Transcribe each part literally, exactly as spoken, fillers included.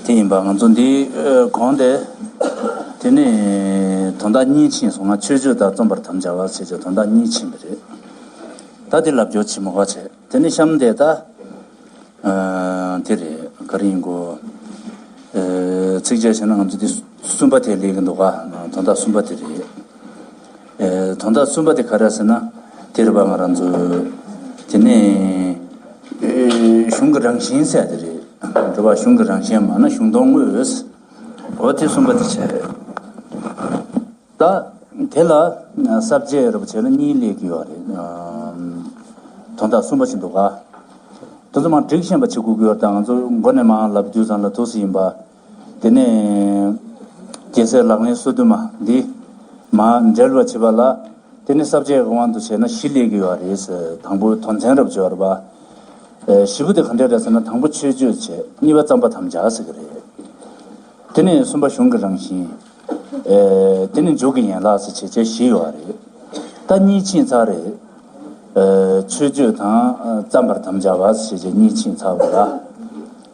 དེ་ཡིན་པ་ང་ཚོ་འདི་ཨ་གོང་དེ། དེ་ནས་དོན་དག་གཉིས་ཕྱིན་སོང་ང་། མཆོད་བརྗོད་དང་བརྩམ་པར་དམ་བཅའ་བ་ཞེས་བྱ་དོན་དག་གཉིས་ཕྱིན་པ་རེད། ད་དེ་ལབ་སྐྱོར་བྱེད་མི་དགོས་བྱས། དེ་ནས་གཤམ་དེ་ད་ཨ་དེ་རེད། ག་རེ་ཡིན་གོ། ཨ་ཚིགས་བཅད་བྱས་ན་ང་ཚོ་འདི་གསུམ་པ་དེ་ལས་ཀྱི་འདུག་ག། དོན་དག་གསུམ་པ་དེ་རེད། ཨེ་དོན་དག་གསུམ་པ་དེ་ག་རེ་ཟེར་ན། དེ་རེད་པ། ང་རང་ཚོ་དེ་ནས་ཨེ་གཞུང་གི་རང་བཞིན་ཟེར་དེ་རེད། རེད་པ། གཞུང་གི་རང་བཞིན་མ་ན་གཞུང་དོན་དངོས། འོ་དེ་གསུམ་པ་དེ་བྱས། ད་དེ་ལ་ས་བཅད་རེད་པ་བྱས་ན་གཉིས་སླེབས་ཀྱི་ཡོད་རེད། ཨམ་དོན་དག་གསུམ་པ་ཞིག་འདུག་ག། དེ་ཚོ་མར་སྒྲིག་ཤེས་པ་བྱེད་དགོས་ཀྱི་ཡོད་རེད། ད་ང་ཚོ་མགོ་ནས་མར་ལབ་དུས་ཙམ་ལ་འདུག་སེ་ཡིན་པ། དེ་ནས་རྒྱལ་སྲས་ལག་ལེན་སོ་བདུན་མ་འདི་མར་འགྲེལ་བ་བྱེད་པ་ལ། དེ་ནི་ས་བཅད་ཀྱི་དབང་དུ་བྱས་ན་བཞི་སླེབས་ཀྱི་ཡོད་རེད་ཟེར། དང་པོ་དོན་ཚན་རབ་སྦྱོར་བ། ཨེ་བཞི་པོ་དེ་ག་འདྲ་རེད་ཟེར་ན། དང་པོ་མཆོད་བརྗོད་བྱས། གཉིས་པ་བརྩམ་པར་དམ་བཅའ་ཟེར་གྱི་རེད། དེ་ནས་གསུམ་པ་གཞུང་གི་རང་བཞིན། ཨེ་དེ་ནས་མཇུག་གི་ཡན་ལག་ཟེར་བྱས་བྱས་བཞི་ཡོད་རེད། ད་གཉིས་ཕྱིན་ཚར་རེད། ཨེ་མཆོད་བརྗོད་དང་ཨ་བརྩམ་པར་དམ་བཅའ་བ་ཟེར་བྱས་གཉིས་ཕྱིན་ཚར་བ་ལ།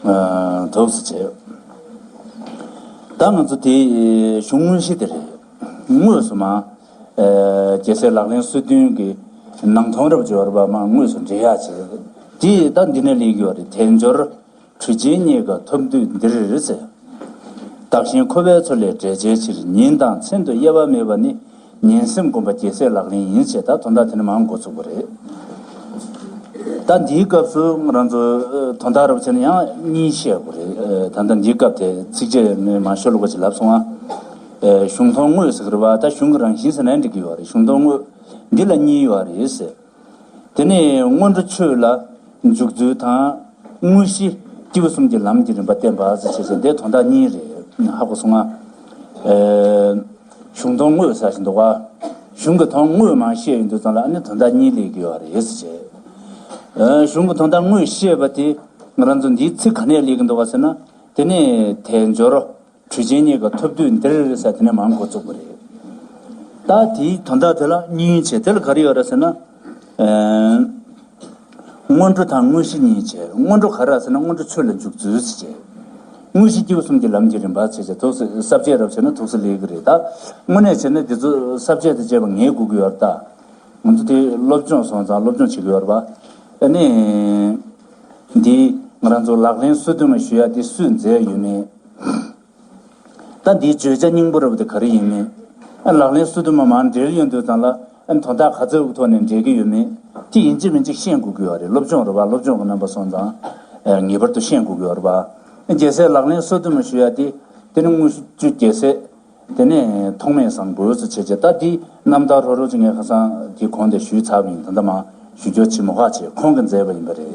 ཨ་འདུག་སེ་བྱས། ད་ང་ཚོ་དེ་གཞུང་དངོས་གཞི་དེ་རེད། དངོས་སུ་མ། ཨེ་རྒྱལ་སྲས་ལག་ལེན་སོ་བདུན་གྱི་ནང་དོན་རབ་སྦྱོར་བ་མ་དངོས་སུ་འགྲེལ་ཡག་བྱས། དེ་ད་འདི་ནས་སླེབས་ཀྱི་ཡོད་རེད། དལ་འབྱོར་གྲུ་ཆེན་རྙེད་དཀའ་ཐོབ་དུས་འདིར་ཟེར། བདག་གཞན་འཁོར་བའི་མཚོ་ལས་བསྒྲལ་བྱའི་ཕྱིར། ཉིན་དང་མཚན་དུ་དབྱེ་བ་མེད་པ་ནི། ཉན་སེམས་སྒོམ་པ་རྒྱལ་སྲས་ལག་ལེན་ཡིན་ཞེས། ད་དོན་དག་དེ་ནས་མར་འགོ་ཚུགས་པ་རེད། ད་འདིའི་སྐབས་སུ་ང་རང་ཚོ་ཨ་དོན་དག་རབ་བྱས་ན་ཡང་གཉིས་བཤད་དགོས་རེད། ཨ་ད་ལྟ་འདིའི་སྐབས་དེ་ཚིགས་བཅད་ནས་མར་ཤོ་ལོ་ཀ་ཅིག་ལབ་སོང་ང་། ཨ་གཞུང་དོན་དངོས་ཟེར་གྱི་རེད་པ། ད་གཞུང་གི་རང་བཞིན་ཟེར་ན་འགྲིག་གི་ཡོད་རེད། གཞུང་དོན་དངོས་འདི་ལ་གཉིས་ཡོད་རེད་ཟེར། དེ་ནས་སྔོན་འགྲོ་ཆོས་ལ་འཇུག་ཚུལ་དང་། དངོས་གཞི་སྐྱེས་བུ་གསུམ་གྱི་ལམ་གྱི་རིམ་པ་བསྟན་པ་ཟེར་བྱས་བྱས་དེ་དོན་དག་གཉིས་རེད། ཧ་གོ་སོང་ང་། ཨེ་གཞུང་དོན་དངོས་ཟེར་བཞིན་འདུག་ག། གཞུང་གི་དོན་དངོས་མར་བཤད་ཡོང་དུས་ཙམ་ལ་ཨ་ནི་དོན་དག་གཉིས་སླེབས་ཀྱི་ཡོད་རེད་ཟེར་བྱས། ཨེ་གཞུང་གི་དོན་དག་དངོས་བཤད་པ་དེ་ང་རང་ཚོ་འདིའི་ཚིག་ག་ནས་སླེབས་ཀྱི་འདུག་ག་ཟེར་ན། དེ་ནས་དལ་འབྱོར་གྲུ་ཆེན་རྙེད་དཀའ་ཐོབ་དུས་འདིར་ཟེར་དེ་ནས་མར་འགོ་བཙུགས་པ་རེད། ད་དེའི་དོན་དག་དེ་ལ་གཉིས་བྱས། དེ་ལ་ག་རེ་ཡོད་རེད་ཟེར་ན། ཨེ་སྔོན་འགྲོ་དང་དངོས་གཞི་གཉིས་བྱས། སྔོན་འགྲོ་ག་རེ་ཟེར་ན་སྔོན་འགྲོ་ཆོས་ལ་འཇུག་ཚུལ་ཟེར་བྱས། དངོས་གཞི་སྐྱེས་བུ་གསུམ་གྱི་ལམ་གྱི་རིམ་པ་བྱས་བྱས་ཐུགས་སུ་ས་བཅད་རབ་བྱས་ན་ཐུགས་སུ་ལེགས་ཀྱི་རེད། ད་དངོས་གནས་བྱས་ན་འདི་ཚོ་ས་བཅད་དང་བཅས་པ་ངེས་དགོས་ཀྱི་ཡོད་རེད། ད་ང་ཚོ་དེ་སློབ་སྦྱོང་སོང་ཙང་སློབ་སྦྱོང་བྱེད་ཀྱི་ཡོད་རེད་པ། ཨ་ནི་འདི་ང་རང་ཚོ་ལག་ལེན་སོ་བདུན་མ་ཞུ་ཡ་དེ་སུས་མཛད་ཡོད་མེད། ད་འདིའི་བརྗོད་བྱ་སྙིང་པོ་རབ་དེ་ག་རེ་ཡིན་མིན། ཨ་ལག་ལེན་སོ་བདུན་མ་མར་འགྲེལ་ཡོང་དུས་ཙམ་ལ་ཨ་དོན་དག་ག་ཚོད་ཐོག་ནས་འགྲེལ་གྱི་ཡོད་མེད་དེ་ཡིན་གཅིག་མིན་གཅིག་ཤེས་དགོས་ཀྱི་ཡོད་རེད། སློབ་སྦྱོང་རེད་པ། སློབ་སྦྱོང་གི་རྣམ་པ་སོང་ཙང་ཨ་ངེས་པར་དུ་ཤེས་དགོས་ཀྱི་ཡོད་རེད་པ། རྒྱལ་སྲས་ལག་ལེན་སོ་བདུན་མ་ཞུ་ཡ་དེ་དེ་ནི་དངུལ་ཆུ་རྒྱལ་སྲས། དེ་ནས་ཐོགས་མེད་བཟང་པོ་ཟེར་བྱས་བྱས། ད་འདི་རྣམ་ཐར་རོ་རོ་ཅིག་ངས་ཁ་སང་དེ་གོང་དེ་ཞུས་ཚར་བ་ཡིན། ད་ལྟ་མར་ཞུ་རྒྱུ་བྱེད་མི་དགོས་བྱས་ཁོང་གིས་མཛད་པ་ཡིན་པ་རེད།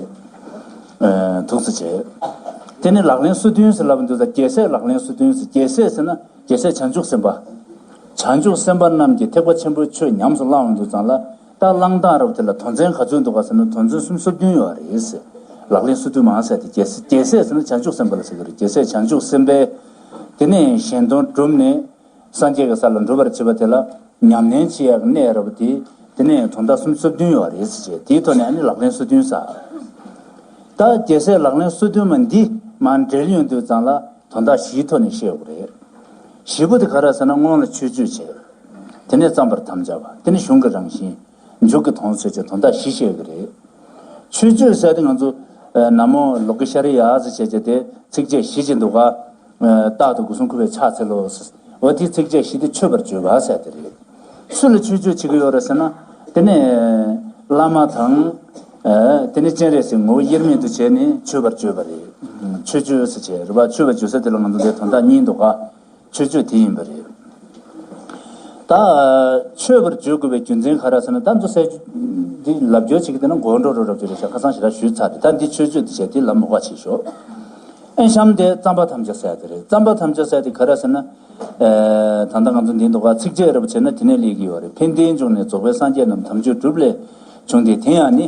ཨ་ཐུགས་སུ་ཆེ། དེ་ནས་ལག་ལེན་སོ་བདུན་ཟེར་ལབ་འདུག་ད་རྒྱལ་སྲས་ལག་ལེན་སོ་བདུན་ཟེར། རྒྱལ་སྲས་ཟེར་ན་རྒྱལ་སྲས་བྱང་ཆུབ་སེམས་དཔའ། བྱང་ཆུབ་སེམས་དཔའ་རྣམས་ཀྱིས་ཐེག་པ་ཆེན་པོའི་ཆོས་ཉམས་སུ་བླང་ཡོང་དུས་ཙམ་ལ། ད་བླང་སྟངས་རབ་དེ་ལ་དོན་ཚན་ག་ཚོད་འདུག་ག་ཟེར་ན་དོན་ཚན་སུམ་ཅུ་སོ་བདུན་ཡོད་རེད་ཟེར། ལག་ལེན་སོ་བདུན་མ་ཟེར་དེ་རྒྱལ་སྲས། རྒྱལ་སྲས་ཟེར་ན་བྱང་ཆུབ་སེམས་དཔའ་ལ་ཟེར་གྱི་རེད། རྒྱལ་སྲས་བྱང་ཆུབ་སེམས་དཔའི། དེ་ནས་གཞན་དོན་བསྒྲུབས་ནས་སངས་རྒྱས་ཀྱི་ས་ལ་འགྲུབ་པར་བྱེད་པ་དེ་ལ་ཉམས་ལེན་བྱེད་ཡག་གི་གནས་རབ་དེ། དེ་ནས་དོན་དག་སུམ་ཅུ་སོ་བདུན་ཡོད་རེད་ཟེར་བྱས། དེའི་ཐོག་ནས་ཨ་ནི་ལག་ལེན་སོ་བདུན་ཟེར། ད་རྒྱལ་སྲས་ལག་ལེན་སོ་བདུན་མ་འདི་མར་འགྲེལ་ཡོང་དུས་ཙམ་ལ་དོན་དག་བཞིའི་ཐོག་ནས་བཤད་དགོས་རེད། བཞི་པོ་དེ་ག་རེ་ཟེར་ན་སྔོན་ལ་མཆོད་བརྗོད་བྱས། དེ་ནས་བརྩམ་པར་དམ་བཅའ་བ། དེ་ནས་གཞུང་གི་རང་བཞིན། མཇུག་གི་དོན་ཟེར་བྱས་དོན་དག་བཞི་བཤད་ཀྱི་རེད། མཆོད་བརྗོད་ཟེར་དེ་ང་ཚོ་ཨ་ན་མོ་ལོ་ཀེ་ཤྭ་རི་ཡ་ཟེར་བྱས་བྱས་དེ་ཚིགས་བཅད་བཞི་ཅིག་འདུག་ག། ཨ་རྟག་ཏུ་སྒོ་གསུམ་གུས་པས་ཕྱག་འཚལ་ལོ་ཟེར། འོ་དེ་ཚིགས་བཅད་བཞི་དེ་མཆོད་པར་བརྗོད་པ་ཟེར་དེ་རེད། སུ་ལ་མཆོད་བརྗོད་བྱེད་ཀྱི་ཡོད་རེད་ཟེར་ན། དེ་ནས་བླ་མ་དང་། ཨ་དེ་ནས་སྤྱན་རས་གཟིགས་ངོ་བོ་དབྱེར་མེད་དུ་བྱས་ནས་མཆོད་པར་བརྗོད་པ་རེད། མཆོད་བརྗོད་ཟེར་བྱས་རེད་པ། མཆོད་པར་བརྗོད་ས་དེ་ལ་ང་ཚོ་འདིར་དོན་དག་གཉིས་འདུག་ག། མཆོད་བརྗོད་དེ་ཡིན་པ་རེད། ད་མཆོད་པར་བརྗོད་དགོས་པའི་རྒྱུ་མཚན་ག་རེ་ཟེར་ན། ད་ཚོ་ཟེར་འདི་ལབ་སྐྱོར་བྱེད་ཀྱི་དེ་ན་མགོ་འགྲོ་རོ་རབ་ཅིག་རེད་ཤག། ཁ་སང་ཞེ་དྲག་ཞུས་ཚར་རེད། ད་འདི་མཆོད་བརྗོད་དེ་བྱས་དེ་ལབ་མི་དགོས་བྱས་ཤོག། ཨེ་གཤམ་དེ་བརྩམ་པར་དམ་བཅའ་ཟེར་དེ་རེད། བརྩམ་པར་དམ་བཅའ་ཟེར་དེ་ག་རེ་ཟེར་ན། ཨེ་ད་ལྟ་ང་ཚོ་འདི་འདུག་ག། ཚིགས་བཅད་རབ་བྱས་ན་དེ་ནས་སླེབས་ཀྱི་ཡོད་རེད། ཕན་བདེའི་འབྱུང་གནས་རྫོགས་པའི་སངས་རྒྱས་རྣམས། དམ་ཆོས་སྒྲུབ་ལས་བྱུང་སྟེ། དེ་ཡང་ནི་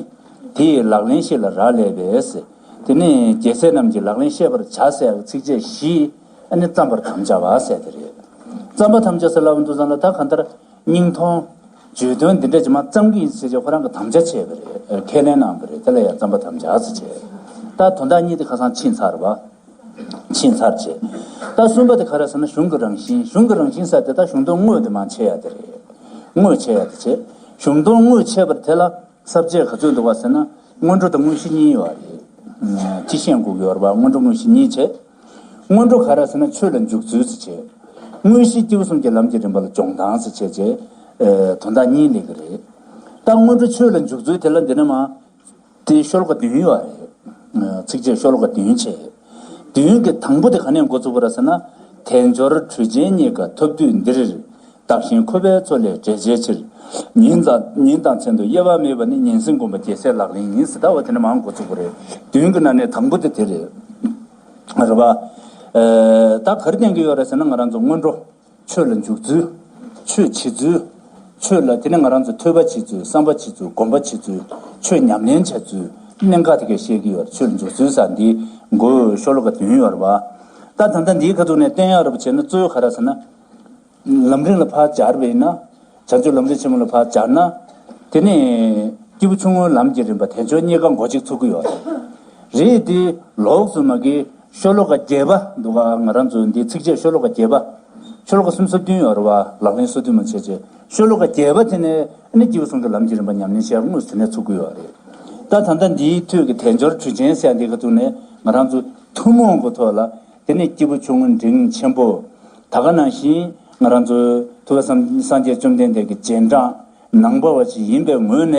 དེ་ཡི་ལག་ལེན་ཤེས་ལ་རག་ལས་པས། དེ་ནས་རྒྱལ་སྲས་རྣམས་ཀྱིས་ལག་ལེན་ཤེས་པར་བྱ་ཟེར་ཡག་ཚིགས་བཅད་བཞི། ཨ་ནི་བརྩམ་པར་དམ་བཅའ་བ་ཟེར་དེ་རེད། བརྩམ་པར་དམ་བཅའ་ཟེར་ལབ་འདུག་ཙང་ལ་ད་གང་ལྟར་སྙིང་མཐོང་། བརྗོད་དོན་འདི་འདྲ་ཅིག་མར་བརྩམ་གྱི་ཡིན་ཟེར་བྱས་ཁོ་རང་གིས་དམ་བཅའ་བྱས་པ་རེད། ཁས་ལེན་གནང་བ་རེད། དེ་ལ་ཡང་བརྩམ་པར་དམ་བཅའ་ཟེར་བྱས། ད་དོན་དག་གཉིས་དེ་ཁ་སང་ཕྱིན་ཚར་བ། ཕྱིན་ཚར་བྱས། ད་གསུམ་པ་དེ་ག་རེ་ཟེར་ན་གཞུང་གི་རང་བཞིན། གཞུང་གི་རང་བཞིན་ཟེར་དེ་ད་གཞུང་དོན་དངོས་དེ་མར་འཆད་ཡ་དེ་རེད། དངོས་འཆད་ཡ་དེ་བྱས། གཞུང་དོན་དངོས་འཆད་པར་དེ་ལ་ས་བཅད་ག་ཚོད་འདུག་བ་ཟེར་ན། སྔོན་འགྲོ་དང་དངོས་གཞི་གཉིས་ཡོད་རེད། སྤྱི་བཤད་དགོས་ཀྱི་ཡོད་རེད་བ། སྔོན་འགྲོ་དངོས་གཞི་གཉིས་བྱས། སྔོན་འགྲོ་ག་རེ་ཟེར་ན་ཆོས་ལ་འཇུག་ཚུལ་ཟེར་བྱས། དངོས་གཞི་སྐྱེས་བུ་གསུམ་གྱི་ལམ་གྱི་རིམ་པ་ལ་སྦྱོང་སྟངས་ཟེར་བྱས་བྱས། དོན་དག་གཉིས་སླེབས་ཀྱི་རེད། ད་སྔོན་འགྲོ་ཆོས་ལ་འཇུག་ཚུལ་དེ་ལ་འདི་ནས་མར། དེ་ཤོ་ལོ་ཀ་བདུན་ཡོད་རེད། ཚིགས་བཅད་ཤོ་ལོ་ཀ་བདུན་བྱས། བདུན་གྱི་དང་པོ་དེ་ག་ནས་འགོ་ཚུགས་པ་རེད་ཟེར་ན། དལ་འབྱོར་གྲོལ་ཆེན་རྙེད་དཀའ་ཐོབ་དུས་འདིར། བདག་གཞན་འཁོར་བའི་མཚོ་ལས་བསྒྲལ་བྱའི་ཕྱིར། ཉིན་དང་ཉིན་དང་མཚན་དུ་གཡེལ་བ་མེད་པ་ནི། ཉིན་མཚན་སྒོམ་པ་རྒྱལ་སྲས་ལག་ལེན་ཡིན་ཟེར། ད་བ་དེ་ནས་མར་འགོ་ཚུགས་པ་རེད། བདུན་གྱི་ནང་ནས་དང་པོ་དེ་དེ་རེད། རེད་བ། ད་ག་རེ་བསྟན་གྱི་ཡོད་རེད་ཟེར་ན་ང་རང་ཚོ་སྔོན་འགྲོ། ཆོས་ལ་འཇུག་ཚུལ། ཆོས་བྱེད་ཚུལ། ཆོས་ལ་དེ་ནས་ང་རང་ཚོ་ཐོས་པ་བྱེད་ཚུལ། བསམ་པ་བྱེད་ཚུལ། སྒོམ་པ་བྱེད་ཚུལ། ཆོས་ཉམས་ལེན་བྱ་ཚུལ། གནད་འགག་དེ་གས་བཤད་ཀྱི་ཡོད་རེད། ཆོས་ལ་འཇུག་ཚུལ་ཟེར་འདི་མགོ་ཤོ་ལོ་ཀ་བདུན་ཡོད་རེད་བ། ད་ད་ལྟ་འདིའི་ཁ་ཐུག་ནས་བསྟན་ཡག་རེད་པ་བྱས་ན་གཙོ་བོ་ག་རེ་ཟེར་ན། ལམ་རིམ་ལ་ཕར་སྦྱར་བ་ཡིན་ན། བྱང་ཆུབ་ལམ་རིམ་ཆེན་མོ་ལ་ཕར་སྦྱར་ན། དེ་ནས་སྐྱེས་བུ་ཆུང་ངུའི་ལམ་གྱི་རིམ་པ་དལ་འབྱོར་རྙེད་དཀའ་མགོ་གཅིག་ཚུགས་ཀྱི་ཡོད་རེད། རེད་དེ་ལོགས་སུ་མ་གི་ཤོ་ལོ་ཀ་བརྒྱད་པ་འདུག་ག་ང་རང་ཚོ་འདི་ཚིགས་བཅད་ཤོ་ལོ་ཀ་བརྒྱད་པ། ཤོ་ལོ་ཀ་སུམ་ཅུ་སོ་བདུན་ཡོད་རེད་བ། ལག་ལེན་སོ་བདུན་མ་བྱས་བྱས། ཤོ་ལོ་ཀ་བརྒྱད་པ་དེ་ནས་ནི་སྐྱེས་བུ་གསུམ་གྱི་ལམ་གྱི་རིམ་པ་ཉམས་ལེན་བྱེད་ཡག་དངོས་སུ་དེ་ནས་ཚུགས་ཀྱི་ཡོད་རེད། ད་ད་ལྟ་འདིའི་ཐོད་ཀྱི་དལ་འབྱོར་གྲོལ་ཆེན་ཟེར་ཡག་འདི་ག་ཐུག་ནས་ང་རང་ཚོ་ཐུན་མོང་གི་ཐོག་ལ། དེ་ནས་སྐྱེས་བུ་ཆུང་ངུ་འབྲིང་ཆེན་པོ། ད་ག་ནང་བཞིན་ང་རང་ཚོའི་ཐུབ་པ་སངས་སངས་རྒྱས་བཅོམ་ལྡན་འདས་ཀྱི་རྗེས་འབྲང་ནང་པ་བ་ཞིག་ཡིན་པའི་ངོས་ནས།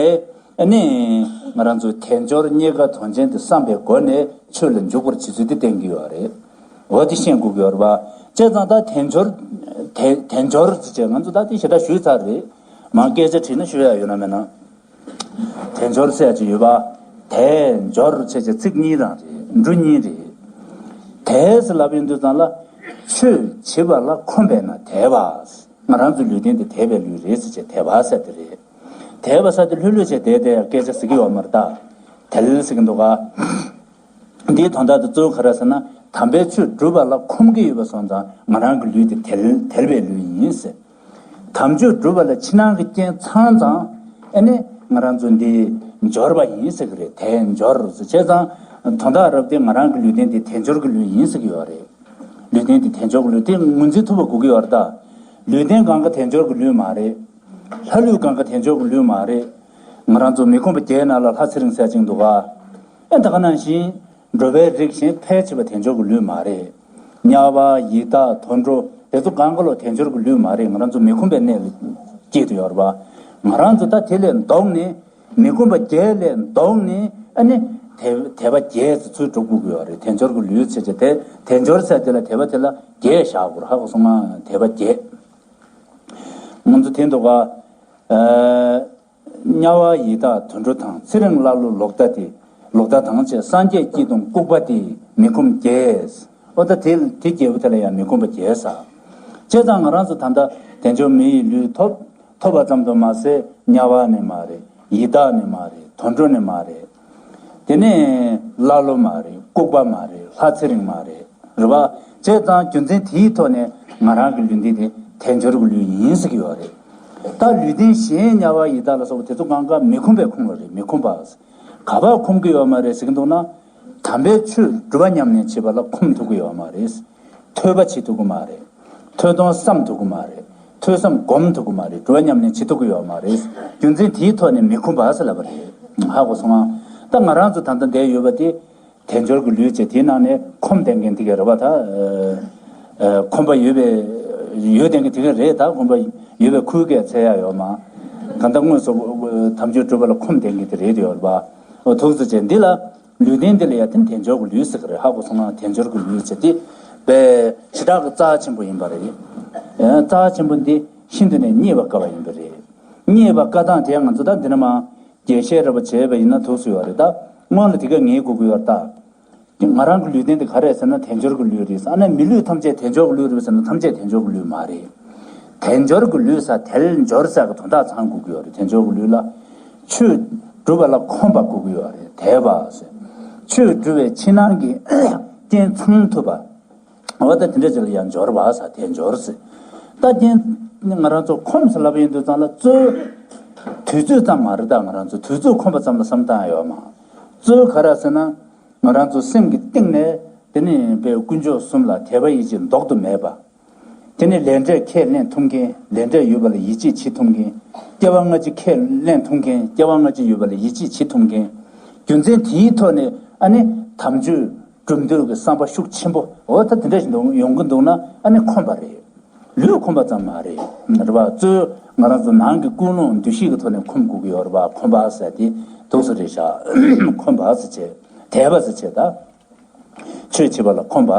ཨ་ནི་ང་རང་ཚོའི་དལ་འབྱོར་རྙེད་དཀའ་དོན་ཆེན་དེ་བསམ་པའི་སྒོ་ནས་ཆོས་ལ་འཇུག་པར་བྱེད་ཚུལ་དེ་བསྟན་གྱི་ཡོད་རེད། འོ་དེ་ཤེས་དགོས་ཀྱི་ཡོད་རེད་པ། བྱས་ཙང་ད་དལ་འབྱོར། དལ་དལ་འབྱོར་ཟེར་བྱས་ང་ཚོ་ད་དེ་ཞེ་དྲག་ཞུས་ཚར་རེད། མ་སྐད་ཆ་དྲིས་ན་ཞུ་ཡག་ཡོད་ན་མེད་ན། དལ་འབྱོར་ཟེར་ཡག་ཅིག་ཡོད་པ། དལ་འབྱོར་ཟེར་བྱས་ཚིག་གཉིས་རང་རེད། འབྲུ་གཉིས་རེད། དལ་ཟེར་ལབ་ཡོང་དུས་ཙང་ལ། ཆོས་བྱེད་པ་ལ་ཁོམ་པས་ན་དལ་བ། ང་རང་ཚོའི་ལུས་རྟེན་དེ་དལ་བའི་ལུས་རེད་ཟེར་བྱས་དལ་བ་ཟེར་དེ་རེད། དལ་བ་ཟེར་དེ་ལྷོད་ལྷོད་བྱས་བསྡད་བསྡད་སྐད་ཆ་ཟེར་གྱི་ཡོད་མ་རེད་ད། དལ་ཟེར་གྱི་འདུག་ག་འདིའི་དོན་དག་དེ་གཙོ་བོ་ག་རེ་ཟེར་ན། དམ་པའི་ཆོས་སྒྲུབ་པ་ལ་ཁོམ་གྱི་ཡོད་པ་སོང་ཙང་ང་རང་གི་ལུས་དེ་དལ་དལ་བའི་ལུས་ཡིན་ཟེར། དམ་ཆོས་སྒྲུབ་པ་ལ་ཕྱི་ནང་གི་རྐྱེན་ཚང་ཙང་། ཨ་ནི་ང་རང་ཚོ་འདི་འབྱོར་པ་ཡིན་ཟེར་གྱི་རེད། དལ་འབྱོར་ཟེར་བྱས་ཙང་། དོན་དག་རབ་དེ་ང་རང་གི་ལུས་རྟེན་དེ་དལ་འབྱོར་གྱི་ལུས་ཡིན་ཟེར་གྱི་ཡོད་རེད། ལུས་རྟེན་དེ་དལ་འབྱོར་གྱི་ལུས་དེ་ངོས་འཛིན་ཐུབ་པ་དགོས་ཀྱི་ཡོད་རེད་ད། ལུས་རྟེན་གང་ག་དལ་འབྱོར་གྱི་ལུས་མ་རེད། ལྷ་ལུས་གང་ག་དལ་འབྱོར་གྱི་ལུས་མ་རེད། ང་རང་ཚོ་མི་ཁོམ་པ་བརྒྱད་ནང་ལ་ལྷ་ཚེ་རིང་ཟེར་ཅིག་འདུག་ག་ཨེ་ད་ག་ནང་བཞིན། འགྲོ་བའི་རིགས་གཞན་ཕལ་ཆེ་བ་དལ་འབྱོར་གྱི་ལུས་མ་རེད། དམྱལ་བ་ཡི་དྭགས་དུད་འགྲོ་དེ་ཚོ་གང་ག་ལོ་དལ་འབྱོར་གྱི་ལུས་མ་རེད། ང་རང་ཚོ་མི་ཁོམ་པའི་གནས་ལ་སྐྱེས་ཏེ་ཡོད་རེད་པ། ང་རང་ཚོ་ད་དེ་ལས་ལྡོག་ནས་མི་ཁོམ་པ་བརྒྱད་ལས་ལྡོག་ནས་ཨ་ནི་དལ་དལ་བ་བརྒྱད་ཚོ་ཚུར་སྒྲུབ་དགོས་ཀྱི་ཡོད་རེད། དལ་འབྱོར་གྱི་ལུས་ཟེར་བྱས་དེ་དལ་འབྱོར་ཟེར་དེ་ལ་དལ་བ་དེ་ལ་བརྒྱད་བཞག་དགོས་རེད། ཧ་གོ་སོང་ང་། དལ་བ་བརྒྱད། ང་ཚོ་དེ་འདུག་ག་ཨ། དམྱལ་བ་ཡི་དྭགས་དུད་འགྲོ་དང་། ཚེ་རིང་ཀླ་ཀློ་ལོག་ལྟ་སྟེ། ལོག་ལྟ་དང་བཅས་སངས་རྒྱས་སྐྱིད་གདུང་ལྐུགས་པ་སྟེ། མི་ཁོམ་བརྒྱད། ཨོ་ད་དེ་དེ་བརྒྱད་པོ་དེ་ལ་ཡང་མི་ཁོམ་པ་བརྒྱད་ཟེར། བྱས་ཙང་ང་རང་ཚོ་ད་ལྟ་དལ་འབྱོར་མི་ཡི་ལུས་ཐོབ། ཐོབ་པ་ཙམ་དུ་མ་ཟད་དམྱལ་བ་ནི་མ་རེད། ཡི་དྭགས་ནི་མ་རེད། དུད་འགྲོ་ནི་མ་རེད། དེ་ནས་ཀླ་ཀློ་མ་རེད། ལྐུགས་པ་མ་རེད། ལྷ་ཚེ་རིང་མ་རེད། རེད་པ། བྱས་ཙང་རྒྱུ་མཚན་དེའི་ཐོག་ནས་ང་རང་གི་ལུས་འདི་དེ་དལ་འབྱོར་གྱི་ལུས་ཡིན་ཟེར་གྱི་ཡོད་རེད། ད་ལུས་རྟེན་གཞན་དམྱལ་བ་ཡི་དྭགས་ལ་སོགས་པ་དེ་ཚོ་གང་ག་མི་ཁོམ་པའི་ཁོངས་ལ་རེད། མི་ཁོམ་པ། ག་པར་ཁོམ་གྱི་ཡོད་མ་རེད་ཟེར་གྱི་འདུག་ན། དམ་པའི་ཆོས་སྒྲུབ་པ་ཉམས་ལེན་བྱེད་པ་ལ་ཁོམ་ཐུབ་ཀྱི་ཡོད་མ་རེད། ཐོས་པ་བྱེད་ཐུབ་ཀྱི་མ་རེད། ཐོས་དོན་བསམ་ཐུབ་ཀྱི་མ་རེད། ཐོས་བསམ་སྒོམ་ཐུབ་ཀྱི་མ་རེད། སྒྲུབ་པ་ཉམས་ལེན་བྱེད་ཐུབ་ཀྱི་ཡོད་མ་རེད། རྒྱུ་མཚན་དེའི་ཐོག་ནས་མི་ཁོམ་པ་ཟེར་ལབ་པ་རེད། ཧ་གོ་སོང་ང་། ད་ང་རང་ཚོ་ད་ལྟ་བསྡད་ཡོད་པ་དེ། དལ་འབྱོར་གྱི་ལུས་བྱས་དེའི་ནང་ནས་ཁོམ་བསྡད་མཁན་དེ་ག་རེད་པ་ད། ཨ། ཁོམ་པ་ཡོད་པའི་ཡོད་བསྡད་མཁན་དེ་ག་རེད་ད། ཁོམ་པ་ཡོད་པའི་ཁུལ་གྱི་འཚོལ་ཡག་ཡོད་མ། གང་ལྟར་དངོས་སུ་དམ་ཆོས་སྒྲུབ་པ་ལ་ཁོམ་བསྡད་མཁན་དེ་རེད་ཡོད་རེད་པ། འོ་ཐུགས་རྗེ་ཆེ། འདི་ལ། ལུས་རྟེན་འདི་ལ་ཡ་དེ་དལ་འབྱོར་གྱི་ལུས་ཟེར་གྱི་རེད། ཧ་གོ་སོང་ང་། དལ་འབྱོར་གྱི་ལུས་ཟེར་དེ་དཔེ་ཞེ་དྲག་གི་རྩ་ཆེན་པོ་ཡིན་པ་རེད། ཨ། རྩ་ཆེན་པོ་འདི་ཤིན་ཏུ་ནས་རྙེད་པ་དཀའ་བ་ཡིན་པ་རེད། རྙེད་པ་དཀའ་སྟངས་དེ་ང་ཚོ་ད་འདི་ནས་མར་རྒྱས་བཤད་རེ་བ་བྱས་པ་ཡིན་ན་ཐུགས་སུ་ཡོད་རེད་ད། སྔོན་ལ་དེ་ག་ངེས་དགོས་ཀྱི་ཡོད་རེད་ད། ང་རང་གི་ལུས་རྟེན་འདི་ག་རེ་ཟེར་ན་དལ་འབྱོར་གྱི་ལུས་རེད་ཟེར། ཨ་ནི་མི་ལུས་ཐམས་ཅད་དལ་འབྱོར་གྱི་ལུས་རེད་ཟེར་ན་ཐམས་ཅད་དལ་འབྱོར་གྱི་ལུས་མ་རེད། དལ་འབྱོར་གྱི་ལུས་ཟེར་དལ་འབྱོར་ཟེར་གྱི་དོན་དག་ཚང་དགོས་ཀྱི་ཡོད་རེད། དལ་འབྱོར་གྱི་ལུས་ལ་ཆོས་སྒྲུབ་པ་ལ་ཁོམ་པ་དགོས་ཀྱི་ཡོད་རེད། དལ་བ་ཟེར། ཆོས་སྒྲུབ་པའི་ཕྱི་ནང་གི་རྐྱེན་ཚང་ཐུབ་པ། འོ་ད་དེ་འདྲ་ཅིག་ལ་ཡང་འབྱོར་བ་ཟེར། དལ་འབྱོར་ཟེར། ད་རྐྱེན་ང་རང་ཚོ་ཁོམ་ཟེར་ལབ་ཡོང་དུས་ཙང་ལ་གཙོ་བོ་དུས་ཚོད་ཙམ་མ་རེད་ད། ང་རང་ཚོ་དུས་ཚོད་ཁོམ་པ་ཙམ་ལ་བསམ་བཏང་ཡོད་མ། གཙོ་བོ་ག་རེ་ཟེར་ན། ང་རང་ཚོ་སེམས་ཀྱི་གཏིང་ནས་ དེ་ནི་དཔེ་དཀོན་མཆོག་གསུམ་ལ་དད་པ་ཡིད་ཆེས་ལྡོག་ཏུ་མེད་པ། དེ་ནི་ལས་འབྲས་ཁས་ལེན་ཐུབ་མཁན། ལས་འབྲས་ཡོད་པ་ལ་ཡིད་ཆེས་བྱེད་ཐུབ་མཁན། སྐྱེ་བ་སྔ་ཕྱི་ཁས་ལེན་ཐུབ་མཁན། སྐྱེ་བ་སྔ་ཕྱི་ཡོད་པ་ལ་ཡིད་ཆེས་བྱེད་ཐུབ་མཁན། རྒྱུ་མཚན་དེའི་ཐོག་ནས་ཨ་ནི་དམ་ཆོས་སྒྲུབ་འདོད་ཀྱི་བསམ་པ་ཤུགས་ཆེན་པོ་འོ་ད་དེ་འདྲ་ཞིག་འདུག་ཡོང་གི་འདུག་ན་ཨ་ནི་ཁོམ་པ་རེད། ལུས་ཁོམ་པ་ཙམ་མ་རེད། རེད་པ། གཙོས་ང་རང་ཚོ་ནང་གི་ཀུན་སློང་འདུ་ཤེས་ཀྱི་ཐོག་ནས་ཁོམ་དགོས་ཀྱི་ཡོད་རེད་པ། ཁོམ་པ་ཟེར་དེ་འདུག་སེ་རེད་ཤག་ཁོམ་པ་ཟེར་བྱས། དད་པ་ཟེར་བྱས་ད། ཆོས་བྱེད་པ་ལ་ཁོམ་པ།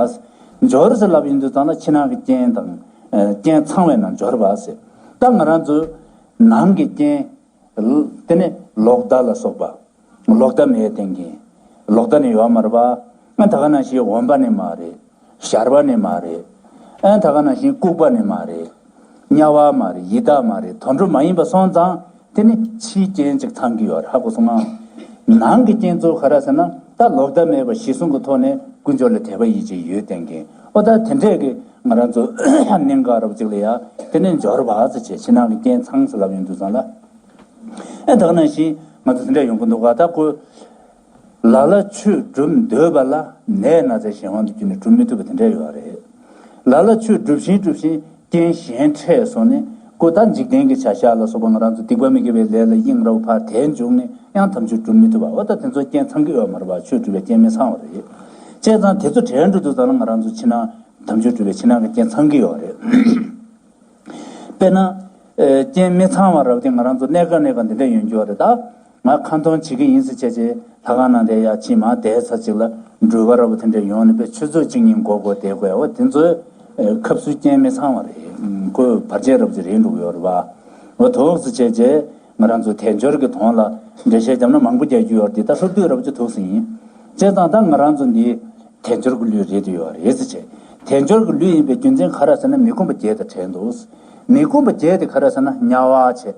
སྦྱོར་ཟེར་ལབ་ཡོང་དུས་ཙམ་ལ་ཕྱི་ནང་གི་རྐྱེན་དང་། ཨ། རྐྱེན་ཚང་བས་ན་སྦྱོར་བ་ཟེར། ད་ང་རང་ཚོའི་ནང་གི་རྐྱེན། དེ་ནས་ལོག་ལྟ་ལ་སོགས་པ། ལོག་ལྟ་མེད་བསྟན་མཁན། ལོག་ལྟ་ནི་ཡོད་མ་རེད་པ། ཨ་ད་ག་ནང་བཞིན་འོན་པ་ནི་མ་རེད། ཞར་བ་ནི་མ་རེད། ཨ་ད་ག་ནང་བཞིན་ལྐུགས་པ་ནི་མ་རེད། དམྱལ་བ་མ་རེད། ཡི་དྭགས་མ་རེད། དུད་འགྲོ་མ་ཡིན་པ་སོང་ཙང་དེ་ནི་ཕྱིའི་རྐྱེན་ཅིག་ཚང་གི་ཡོད་རེད། ཧ་གོ་སོང་ང་། ནང་གི་རྐྱེན་གཙོ་བོ་ག་རེ་ཟེར་ན་ད་ལོག་ལྟ་མེད་པ་གཞི་བཟུང་གི་ཐོག་ནས་དཀོན་མཆོག་ལ་དད་པ་ཡིད་ཆེས་ཡོད་བསྟན་མཁན། ཨོ་ད་དེ་འདྲས་ཀྱི་ང་རང་ཚོ་གནད་འགག་རབ་ཅིག་ལ་ཡ་དེ་ནས་འབྱོར་བ་ཟེར་བྱས་ཕྱི་ནང་གི་རྐྱེན་ཚང་ཟེར་ལབ་ཡོང་དུས་ཙམ་ལ། ཨ་ད་ག་ནང་བཞིན་ང་ཚོ་དེ་འདྲས་ཡོང་གི་འདུག་ག་ད་ཁོ། ལ་ལ་ཆོས་སྒྲུབ་འདོད་པ་ལ་ནད་ན་ཚའི་གཞན་དབང་དུ་གྱུར་ནས་སྒྲུབ་མི་ཐུབ་པ་དེ་འདྲ་ཡོད་རེད། ལ་ལ་ཆོས་སྒྲུབ་བཞིན་སྒྲུབ་བཞིན་རྐྱེན་གཞན་འཕྲད་སོང་ནས་ཁོ་ད་འཇིག་རྟེན་གྱི་བྱ་བཞག་ལ་སོགས་པ་ང་རང་ཚོ་སྡིག་པ་མི་དགེ་བའི་ལས་ལ་གཡེང་རབས་ཕར་དེད་འཇུག་ནས་ཡང་དམ་ཆོས་སྒྲུབ་མི་ཐུབ་པ། འོ་ད་དེ་ཚོ་རྐྱེན་ཚང་གི་ཡོད་མ་རེད་པ། ཆོས་སྒྲུབ་པའི་རྐྱེན་མི་ཚང་བ་རེད། བྱས་ཙང་དེ་ཚོ་བྲལ་འགྲོ་དུས་ཙམ་ལ་ང་རང་ཚོ་ཕྱི་ནང་དམ་ཆོས་སྒྲུབ་པའི་ཕྱི་ནང་གི་རྐྱེན་ཚང་གི་ཡོད་རེད། དཔེར་ན། ཨེ། རྐྱེན་མི་ཚང་བ་རབ་དེ་ང་རང་ཚོ་གནས་སྐབས་གནས་སྐབས་འདི་འདྲ་ཡོང་རྒྱུ་རེད་ད། ང་ཁ་འདོན་བྱེད་ཀྱི་ཡིན་ཟེར་བྱས་བྱས་ལྷ་ཁང་ནང་དེ་ཡ་ཕྱིན་མ་བསྡད་ས་ཅིག་ལ་འགྲུལ་པ་རབ་དེ་འདྲ་ཡོང་ནས་དཔེ་ཆུ་ཚོད་གཅིག་གཉིས་འགོར་འགོར་བསྡད་དགོས། འོ་དེ་ཚོའི་ཨེ། སྐབས་སུ་རྐྱེན་མི་ཚང་བ་རེད། ཁོས་བར་ཆད་རབ་ཅིག་རེད་འགྲོ་གི་ཡོད་རེད་པ། འོ་དོགས་སུ་བྱས་བྱས་ང་རང་ཚོ་དལ་འབྱོར་གྱི་དོན་ལ་འགྲེལ་བཤད་བརྒྱབ་ན་མང་པོ་རྒྱག་རྒྱུ་ཡོད་རེད་དེ་ད་ལྷུར་བསྡུས་རབ་ཅིག་ཐུགས་སུ་ཡིན། བྱས་ཙང་ད་ང་རང་ཚོ་འདི། དལ་འབྱོར་གྱི་ལུས་རེད་དུ་ཡོད་རེད་ཟེར་བྱས། དལ་འབྱོར་གྱི་ལུས་ཡིན་པའི་རྒྱུ་མཚན་ག་རེ་ཟེར་ན་མི་ཁོམ་པ་བརྒྱད་དང་བྲལ་འདུག་མི་ཁོམ་པ་བརྒྱད་དེ་ག་རེ་ཟེར་ན་དམྱལ་བ་བྱས།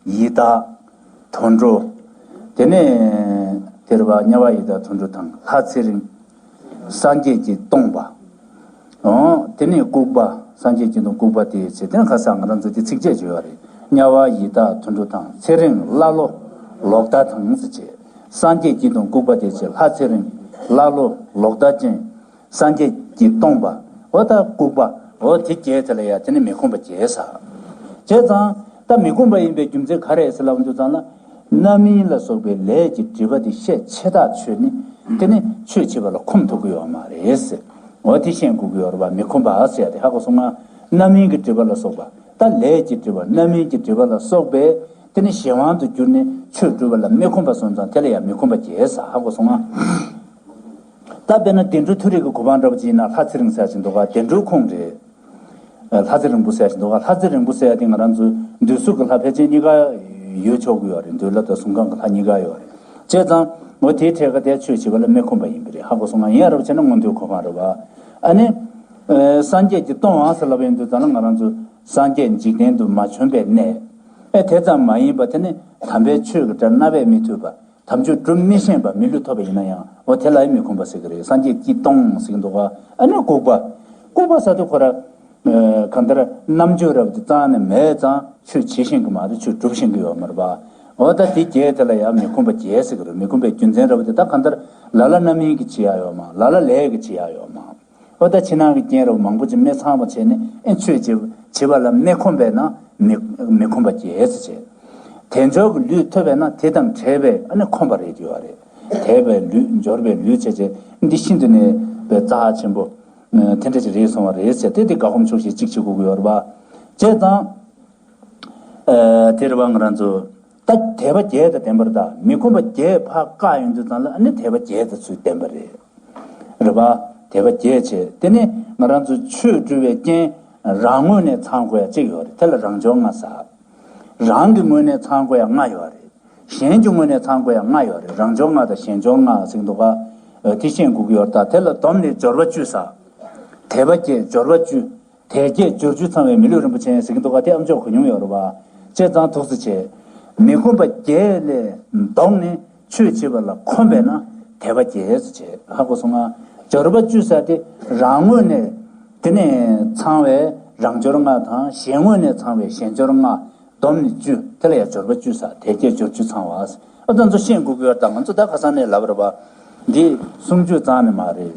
ཡི་དྭགས། དུད་འགྲོ། དེ་ནས་དེ་རེད་པ། དམྱལ་བ་ཡི་དྭགས་དུད་འགྲོ་དང་ལྷ་ཚེ་རིང་། སངས་རྒྱས་ཀྱིས་སྟོང་པ། འོ། དེ་ནས་ལྐུགས་པ། སངས་རྒྱས་ཀྱིས་སྟོང་ལྐུགས་པ་དེ་བྱས། དེ་ནས་ཁ་སང་ང་རང་ཚོ་དེ་ཚིགས་བཅད་བརྗོད་ཡོད་རེད། དམྱལ་བ་ཡི་དྭགས་དུད་འགྲོ་དང་ཚེ་རིང་ཀླ་ཀློ་ལོག་ལྟ་དང་ཟེར་བྱས། སངས་རྒྱས་ཀྱིས་སྟོང་ལྐུགས་པ་དེ་བྱས། ལྷ་ཚེ་རིང་། ཀླ་ཀློ་ལོག་ལྟ་ཅན། སངས་རྒྱས་ཀྱིས་སྟོང་པ། འོ་ད་ལྐུགས་པ། འོ་དེ་བརྒྱད་དེ་ལ་ཡ་དེ་ནི་མི་ཁོམ་པ་བརྒྱད་ཟེར། བྱས་ཙང་ད་མི་ཁོམ་པ་ཡིན་པའི་རྒྱུ་མཚན་ག་རེ་ཟེར་ལབ་དུས་ཙང་ལ། རྣམ་སྨིན་ལ་སོགས་པའི་ལས་ཀྱི་སྒྲིབ་པ་དེ་ཤས་ཆེ་ཐག་ཆོད་ནི་དེ་ནི་ཆོས་བྱེད་པ་ལ་ཁོམ་ཐུབ་ཀྱི་ཡོད་མ་རེད་ཟེར། འོ་དེ་ཤེས་དགོས་ཀྱི་ཡོད་རེད་པ། མི་ཁོམ་པ་ཟེར་ཡ་དེ་ཧ་གོ་སོང་ང་། རྣམ་སྨིན་གྱི་སྒྲིབ་པ་ལ་སོགས་པ། ད་ལས་ཀྱི་སྒྲིབ་པ། རྣམ་སྨིན་གྱི་སྒྲིབ་པ་ལ་སོགས་པའི་དེ་ནི་གཞན་དབང་དུ་གྱུར་ནས་ཆོས་སྒྲུབ་པ་ལ་མི་ཁོམ་པ་སོང་ཙང་དེ་ལ་ཡང་མི་ཁོམ་པ་བརྒྱད་ཟེར། ཧ་གོ་སོང་ང་། ད་དཔེར་ན་བདེ་འགྲོའི་མཐོ་རིས་ཀྱི་གོ་འཕང་འདྲ་པོ་ཅིག་ཡིན་ན་ལྷ་ཚེ་རིང་ཟེར་ཡ་ཅིག་འདུག་ག་བདེ་འགྲོའི་ཁོངས་རེད། ལྷ་ཚེ་རིང་པོ་ཟེར་ཡ་ཅིག་འདུག་ག་ལྷ་ཚེ་རིང་པོ་ཟེར་ཡ་དེ་ང་རང་ཚོའི་འདོད་གཟུགས་ཀྱི་ལྷ་ཕལ་ཆེར་གཉིས་ཀ་ཡོད་ཆོག་གི་ཡོད་རེད། འདོད་ལྷ་དང་གཟུགས་ཁམས་ཀྱི་ལྷ་གཉིས་ཀ་ཡོད་རེད། བྱས་ཙང་འོ་དེའི་གྲས་ཀ་དེ་ཆོས་བྱེད་པ་ལ་མི་ཁོམ་པ་ཡིན་པ་རེད། ཧ་གོ་སོང་ང་། ཡིན་ཡང་རབ་བྱས་ན་མངོན་མཐོའི་གོ་འཕང་རེད་པ། ཨ་ནི། ཨེ། སངས་རྒྱས་ཀྱིས་སྟོང་པ་ཟེར་ལབ་ཡོང་དུས་ཙམ་ལ་ང་རང་ཚོ་སངས་རྒྱས་འཇིག་རྟེན་དུ་མ་བྱོན་པའི་གནས། ཨེ་དེ་ཙམ་མ་ཡིན་པ་དེ་ནི་དམ་པའི་ཆོས་ཀྱི་སྒྲ་རྣ་བས་མི་ཐོས་པ། དམ་ཆོས་སྒྲུབ་མི་ཤེས་པ་མི་ལུས་ཐོབ་པ་ཡིན་ན་ཡང་འོ་དེ་ལ་ཡང་མི་ཁོམ་པ་ཟེར་གི་རེད། སངས་རྒྱས་ཀྱིས་སྟོང་ཟེར་གི་འདུག་ག་ཨ་ནི་ལྐུགས་པ། ལྐུགས་པ་ཟེར་དུས་ཁོ་ར། ཨ། གང་ལྟར་རྣམ་དཔྱོད་རབ་དེ་རྩ་ནས་མེད་ཙང་ཆོས་བྱེད་ཤེས་གི་མ་རེད། ཆོས་སྒྲུབ་ཤེས་གི་ཡོད་མ་རེད་པ། འོ་ད་དེ་བརྒྱད་དེ་ལ་ཡང་མི་ཁོམ་པ་བརྒྱད་ཟེར་གི་རེད། མི་ཁོམ་པའི་རྒྱུ་མཚན་རབ་དེ་ད་གང་ལྟར་ལ་ལ་རྣམ་སྨིན་གྱིས་བྱེད་ཡ་ཡོད་མ། ལ་ལ་ལས་ཀྱིས་བྱེད་ཡ་ཡོད་མ། འོ་ད་ཕྱི་ནང་གི་རྐྱེན་རབ་མང་པོ་ཅིག་མི་ཚང་བ་བྱས་ནས་ཨེ་ཆོས་བྱེད་བྱེད་པ་ལ་མི་ཁོམ་པས་ན་མི་མི་ཁོམ་པ་བརྒྱད་ཟེར་བྱས། དལ་འབྱོར་གྱི་ལུས་ཐོབ་པས་ན་དེ་དང་བྲལ་བའི་ཨ་ནི་ཁོམ་པ་རེད་ཡོད་རེད། དལ་བའི་ལུས་འབྱོར་པའི་ལུས་བྱས་བྱས་འདི་ཤིན་ཏུ་ནས་པའི་རྩ་ཆེན་པོ། དེ་འདྲ་ཞིག་རེད་སོང་བ་རེད་ཟེར་ཏེ་དེ་དགའ་ཁོམ་ཆོག་ཤེས་གཅིག་བྱེད་དགོས་ཀྱི་ཡོད་རེད་པ། བྱས་ཙང་། ཨ། དེ་རེད་པ། ང་རང་ཚོ་ད་དད་པ་བརྒྱད་དང་ལྡན་པ་རེད་ད། མི་ཁོམ་པ་བརྒྱད་ཕར་བཀག་ཡོང་དུས་ཙམ་ལ་ཨ་ནི་དད་པ་བརྒྱད་དང་ཚུལ་ལྡན་པ་རེད། རེད་པ། དད་པ་བརྒྱད་བྱས། དེ་ནི་ང་རང་ཚོ་ཆོས་སྒྲུབ་པའི་རྐྱེན་རང་ངོས་ནས་ཚང་དགོས་ཡ་གཅིག་ཡོད་རེད། དེ་ལ་རང་འབྱོར་ལྔ་ཟེར། རང་གི་ངོས་ནས་ཚང་དགོས་ཡ་ལྔ་ཡོད་རེད། གཞན་གྱི་ངོས་ནས་ཚང་དགོས་ཡ་ལྔ་ཡོད་རེད། རང་འབྱོར་ལྔ་དང་གཞན་འབྱོར་ལྔ་ཟེར་གྱི་འདུག་ག་ཨ། དེ་ཤེས་དགོས་ཀྱི་ཡོད་རེད་ད། དེ་ལ་བསྡོམས་ནས་འབྱོར་པ་བཅུ་ཟེར། དད་པ་བརྒྱད་འབྱོར་པ་བཅུ། དད་བརྒྱད་འབྱོར་བཅུ་ཚང་བའི་མི་ལུས་རིན་པོ་ཆེ་ཟེར་གྱི་འདུག་ག་དེ་ཨ་མཆོག་གོ་མྱོང་ཡོད་རེད་པ། བྱས་ཙང་ཐུགས་སུ་ཆེ། མི་ཁོམ་པ་བརྒྱད་ལས་ལྡོག་ནས་ཆོས་བྱེད་པ་ལ་ཁོམ་པས་ན་དད་པ་བརྒྱད་ཟེར་བྱས། ཧ་གོ་སོང་ང་། འབྱོར་པ་བཅུ་ཟེར་དེ་རང་ངོས་ནས་དེ་ནས་ཚང་བའི་རང་འབྱོར་ལྔ་དང་གཞན་ངོས་ནས་ཚང་བའི་གཞན་འབྱོར་ལྔ། བསྡོམས་ནས་བཅུ། དེ་ལ་ཡང་འབྱོར་པ་བཅུ་ཟེར། དད་བརྒྱད་འབྱོར་བཅུ་ཚང་བ་ཟེར། ཨ་ད་ཚོ་ཤེས་དགོས་ཀྱི་ཡོད་ད། ང་ཚོ་ད་ཁ་སང་ནས་ལབ་རེད་པ། འདི་གསུང་ཆོས་རྩ་ནས་མ་རེད།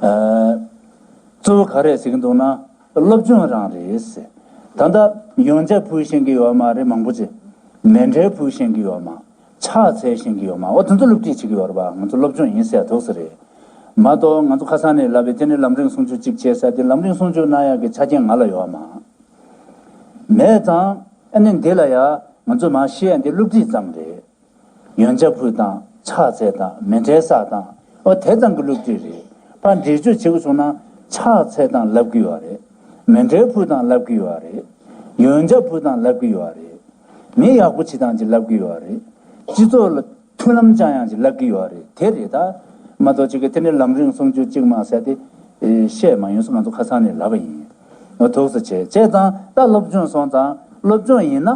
ཨ། གཙོ་བོ་ག་རེ་ཟེར་གྱི་འདུག་ན། སློབ་སྦྱོང་རང་རེད་ཟེར། ད་ལྟ་ཡོན་ཆབ་ཕུལ་ཤེས་ཀྱི་ཡོད་མ་རེད། མང་པོ་ཅིག་མཎྜལ་ཕུལ་ཤེས་ཀྱི་ཡོད་མ། ཕྱག་འཚལ་ཤེས་ཀྱི་ཡོད་མ། འོ་དེ་ཚོ་སློབ་ཁྲིད་བྱེད་ཀྱི་ཡོད་རེད་པ། ང་ཚོ་སློབ་སྦྱོང་ཡིན་ཟེར་ཡ་འདུག་ས་རེད། མ་གཏོགས་ང་ཚོ་ཁ་སང་ནས་ལབ་པའི་དེ་ནི་ལམ་རིམ་སྲུང་སྐྱོབ་གཅིག་བྱས་ཟེར་དེ་ལམ་རིམ་སྲུང་སྐྱོབ་གནང་ཡག་གི་ཆ་རྐྱེན་ང་ལ་ཡོད་མ། མེད་ཙང་ཨ་ནི་འདི་ལ་ཡ་ང་ཚོ་མ་ཤེས་ཡ་འདི་སློབ་ཁྲིད་ཙམ་རེད། ཡོན་ཆབ་ཕུལ་དང་ཕྱག་འཚལ་དང་མཎྜལ་བསགས་དང་། ཨོ་དེ་ཙམ་གྱི་སློབ་ཁྲིད་རེད། ཕར་འགྲེལ་བརྗོད་བྱེད་དགོས་བྱུང་ན་ཕྱག་འཚལ་དང་ལབ་ཀྱི་ཡོད་རེད། མཎྜལ་ཕུལ་དང་ལབ་ཀྱི་ཡོད་རེད། ཡོན་ཆབ་ཕུལ་དང་ལབ་ཀྱི་ཡོད་རེད། མི་ཡག་པོ་བྱེད་དང་ཅིག་ལབ་ཀྱི་ཡོད་རེད། སྤྱི་ཚོགས་ལ་མཐུན་ལམ་བཅང་ཡང་ཅིག་ལབ་ཀྱི་ཡོད་རེད། དེ་རེད་ད། མ་གཏོགས་ཅིག་གི་དེ་ནི་ལམ་རིམ་སྲུང་སྐྱོབ་ཅིག་མ་ཟེར་ཏེ། ཨེ་བཤད་མ་ཡོང་ཟེར་ང་ཚོ་ཁ་སང་ནས་ལབ་པ་ཡིན། ཨོ་ཐུགས་སུ་ཆེ་བྱས་ཙང་ད་སློབ་སྦྱོང་སོང་ཙང་སློབ་སྦྱོང་ཡིན་ན།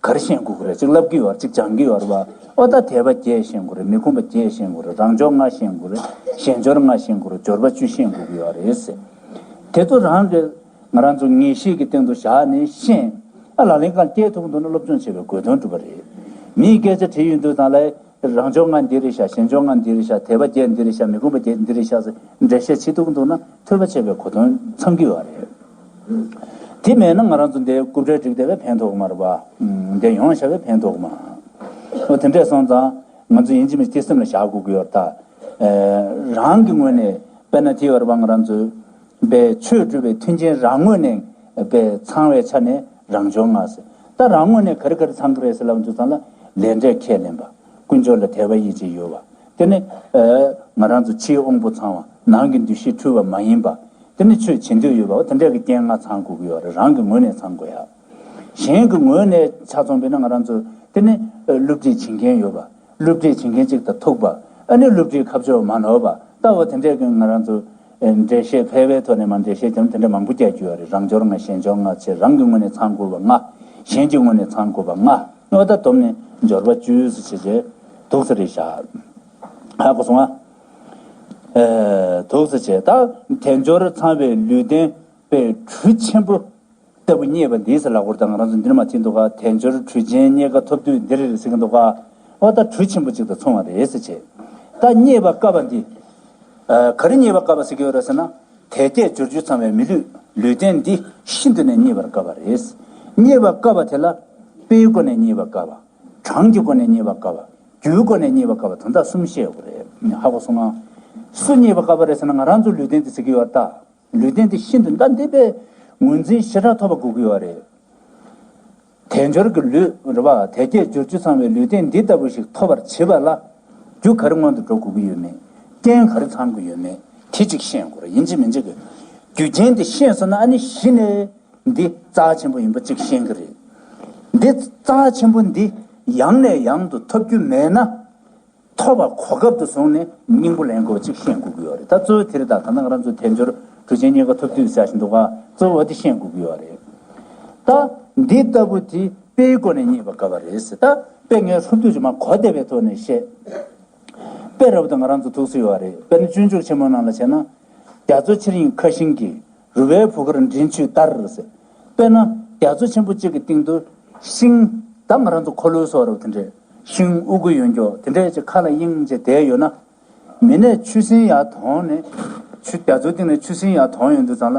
ག་རེ་ཤེས་དགོས་ཀྱི་རེད། ཅིག་ལབ་ཀྱི་ཡོད་རེད། ཅིག་སྦྱང་གི་ཡོད་རེད་པ། ཨོ་ད་དད་པ་བརྒྱད་ཤེས་དགོས་རེད། མི་ཁོམ་པ་བརྒྱད་ཤེས་དགོས་རེད། རང་འབྱོར་ལྔ་ཤེས་དགོས་རེད། གཞན་འབྱོར་ལྔ་ཤེས་དགོས་རེད། འབྱོར་པ་བཅུ་ཤེས་དགོས་ཀྱི་ཡོད་རེད་ཟེར། དེ་ཚོ་རང་གི་ང་རང་ཚོ་ངེས་ཤེས་ཀྱི་སྟེང་དུ་བཞག་ནས་ཤེས། ཨ་ལག་ལེན་གང་སྐྱེལ་ཐུབ་འདུག་ན་སློབ་སྦྱོང་བྱས་པའི་དགོས་དོན་འགྲུབ་པ་རེད། མིའི་སྐད་ཆ་དྲིས་ཡོང་དུས་ཙང་ལ། རང་འབྱོར་ལྔ་འདི་རེད་ཤག་གཞན་འབྱོར་ལྔ་འདི་རེད་ཤག་དད་པ་བརྒྱད་འདི་རེད་ཤག་མི་ཁོམ་པ་བརྒྱད་འདི་རེད་ཤག་ཟེར་འགྲེལ་བཤད་བྱེད་ཐུབ་འདུག་ན་ཐོས་པ་བྱས་པའི་གོ་དོན་ཚང་གི་ཡོད་རེད། དེ་མེད་ན་ང་རང་ཚོ་འདི་རྐུབ་འདྲ་བསྒྲིགས་བསྡད་པས་ཕན་ཐོགས་མ་རེད་པ། འདི་ཡོང་བྱ་བས་ཕན་ཐོགས་མ། འོ་དེ་འདྲས་སོང་ཙང་ང་ཚོ་ཡིན་གཅིག་མིན་གཅིག་སེམས་ལ་བཞག་དགོས་ཀྱི་ཡོད་རེད་ད། རང་གི་ངོས་ནས་དཔེར་ན་དེ་ཡོད་རེད་པ། ང་རང་ཚོའི་པའི་ཆོས་སྒྲུབ་པའི་མཐུན་རྐྱེན་རང་ངོས་ནས་པའི་ཚང་བའི་ཆ་ནས་རང་འབྱོར་ལྔ་ཟེར། ད་རང་ངོས་ནས་ག་རེ་ག་རེ་ཚང་གི་རེད་ཟེར་ལབ་དུས་ཙང་ལ་ལས་འབྲས་ཁས་ལེན་པ། ཀུན་སྦྱོར་ལ་དད་པ་ཡིད་ཆེས་ཡོད་པ། དེ་ནི་ཨ་ང་རང་ཚོ་ཕྱིའི་དབང་པོ་ཚང་བ། ནང་གི་འདུ་ཤེས་འཁྲུལ་བ་མ་ཡིན་པ། དེ་ནི་ཆོས་བྱེད་འདོད་ཡོད་པ། འོ་དེ་འདྲ་གི་རྐྱེན་ལྔ་ཚང་དགོས་ཀྱི་ཡོད་རེད། རང་གི་ངོས་ནས་ཚང་དགོས་ཡ། གཞན་གྱི་ངོས་ནས་ཆ་མཚོན་པས་ན་ང་རང་ཚོ་དེ་ནི་ཨ་སློབ་ཁྲིད་བྱེད་མཁན་ཡོད་པ། སློབ་ཁྲིད་བྱེད་མཁན་གཅིག་དང་ཐུག་པ། ཨ་ནི་སློབ་ཁྲིད་ཁ་ཕྱོགས་མ་ནོར་བ། ད་འོ་དེ་འདྲས་ཀྱི་ང་རང་ཚོ་ཨེ་འགྲེལ་བཤད་ཕལ་པའི་ཐོག་ནས་མ་འགྲེལ་བཤད་ཀྱང་དེ་འདྲ་མང་པོ་རྒྱག་རྒྱུ་ཡོད་རེད། རང་འབྱོར་ལྔ། གཞན་འབྱོར་ལྔ་བྱས། རང་གི་ངོས་ནས་ཚང་དགོས་པ་ལྔ། གཞན་གྱི་ངོས་ནས་ཚང་དགོས་པ་ལྔ། འོ་ད་བསྡོམས་ནས་འབྱོར་པ་བཅུ་ཟེར་བྱས་བྱས་འདུག་ས་རེད་ཤག་ཧ་གོ་སོང་ང་། ཨེ་འདུག་ས་བྱས་ད་དལ་འབྱོར་ཚང་བའི་ལུས་རྟེན་པའི་གྲུ་ཆེན་པོ། ལྟ་བུ་རྙེད་པ་འདི་ཟེར་ལབ་དགོས་རེད། ད་ང་རང་ཚོ་འདིར་མ་ཐིག་འདུག་ག་དལ་འབྱོར་གྲུ་ཆེན་རྙེད་དཀའ་ཐོབ་དུས་འདིར་རེད་ཟེར་གྱི་འདུག་ག་འོ་ད་གྲུ་ཆེན་པོ་གཅིག་དང་མཚུངས་པ་རེད་ཟེར་བྱས། ད་རྙེད་པ་དཀའ་བ་འདི། ཨ་ག་རེ་རྙེད་པ་དཀའ་བ་ཟེར་གྱི་ཡོད་རེད་ཟེར་ན། དལ་བརྒྱད་འབྱོར་བཅུ་ཚང་བའི་མི་ལུས་ལུས་རྟེན་འདི་ཤིན་ཏུ་ནས་རྙེད་པར་དཀའ་བ་རེད། རྙེད་པ་དཀའ་བ་དེ་ལ་དཔེའི་སྒོ་ནས་རྙེད་པ་དཀའ་བ། གྲངས་ཀྱི་སྒོ་ནས་རྙེད་པ་དཀའ་བ། རྒྱུའི་སྒོ་ནས་རྙེད་པ་དཀའ་བ། དོན་དག་གསུམ་བཤད་དགོས་རེད། ཧ་གོ་སོང་ང་། སུ་རྙེད་པ་དཀའ་བ་རེད་ཟེར་ན་ང་རང་ཚོ་ལུས་རྟེན་འདི་ཟེར་གྱི་ཡོད་རེད་ད། ལུས་རྟེན་འདི་ཤིན་ཏུ་ད་འདི་པའི་ངོས་འཛིན་ཞེ་དྲག་ཐོབ་པ་དགོས་ཀྱི་ཡོད་རེད། དལ་འབྱོར་གྱི་ལུས་རེད་པ། དལ་བརྒྱད་འབྱོར་བཅུ་ཚང་བའི་ལུས་རྟེན་འདི་ལྟ་བུ་ཞིག་ཐོབ་པར་བྱེད་པ་ལ། རྒྱུ་ག་རེ་སྔོན་དུ་འགྲོ་དགོས་ཀྱི་ཡོད་མེད། རྐྱེན་ག་རེ་ཚང་དགོས་ཡོད་མེད། དེ་གཅིག་ཤེས་དགོས་རེད། ཡིན་གཅིག་མིན་གཅིག་གི་རྒྱུ་རྐྱེན་འདི་ཤེས་སོང་ན་ཨ་ནི་གཞི་ནས་འདི་རྩ་ཆེན་པོ་ཡིན་པ་གཅིག་ཤེས་ཀྱི་རེད། འདི་རྩ་ཆེན་པོ་འདི་ཡང་ནས་ཡང་དུ་ཐོབ་རྒྱུ་མེད་ན། ཐོབ་པ་གོ་སྐབས་དུ་བཟུང་ནས་སྙིང་པོ་ལེན་དགོས་པ་གཅིག་ཤེས་དགོས་ཀྱི་ཡོད་རེད། ད་གཙོ་བོ་དེ་རེད། ད་ད་ལྟ་ང་རང་ཚོ་དལ་འབྱོར་གྲུ་ཆེན་རྙེད་དཀའ་ཐོབ་དུས་ཟེར་བཞིན་འདུག་ག་གཙོ་བོ་འདི་ཤེས་དགོས་ཀྱི་ཡོད་རེད། ད་འདི་ལྟ་བུ་དེ་དཔེའི་སྒོ་ནས་རྙེད་པ་དཀའ་བ་རེད་ཟེར། ད་དཔེ་ངས་ཧྲུབ་བསྡུས་ཀྱི་མ་གོ་བདེ་བའི་ཐོག་ནས་བཤད། དཔེ་རབ་ཏུ་ང་རང་ཚོ་ཐུགས་སུ་ཡོད་རེད། དཔེར་ན་སྤྱོད་འཇུག་ཆེན་མོ་ནང་ལ་བྱས་ན། རྒྱ་མཚོ་ཆེར་དབྱིངས་ཁ་ཤིང་གི། རུ་བའི་བུ་གར་མགྲིན་ཆུས་ལྟར་ཟེར། དཔེར་ན་རྒྱ་མཚོ་ཆེན་པོ་གཅིག་གི་སྟེང་དུ་ཤིང་། ད་ང་རང་ཚོ་འཁོར་ལོའི་བཟོ་འདྲ་དེ་འདྲས་ཤིང་དབུ་གུ་ཡོད་མཁན་དེ་འདྲས་ཅིག་ཁ་ལ་དབྱིངས་བྱས་བསྡད་ཡོད་ན། མི་ནས་ཆུ་སྲིན་ཡར་དོང་ནས་ཆུ། རྒྱ་མཚོའི་སྟེང་ནས་ཆུ་སྲིན་ཡར་དོང་ཡོང་དུས་ཙམ་ལ་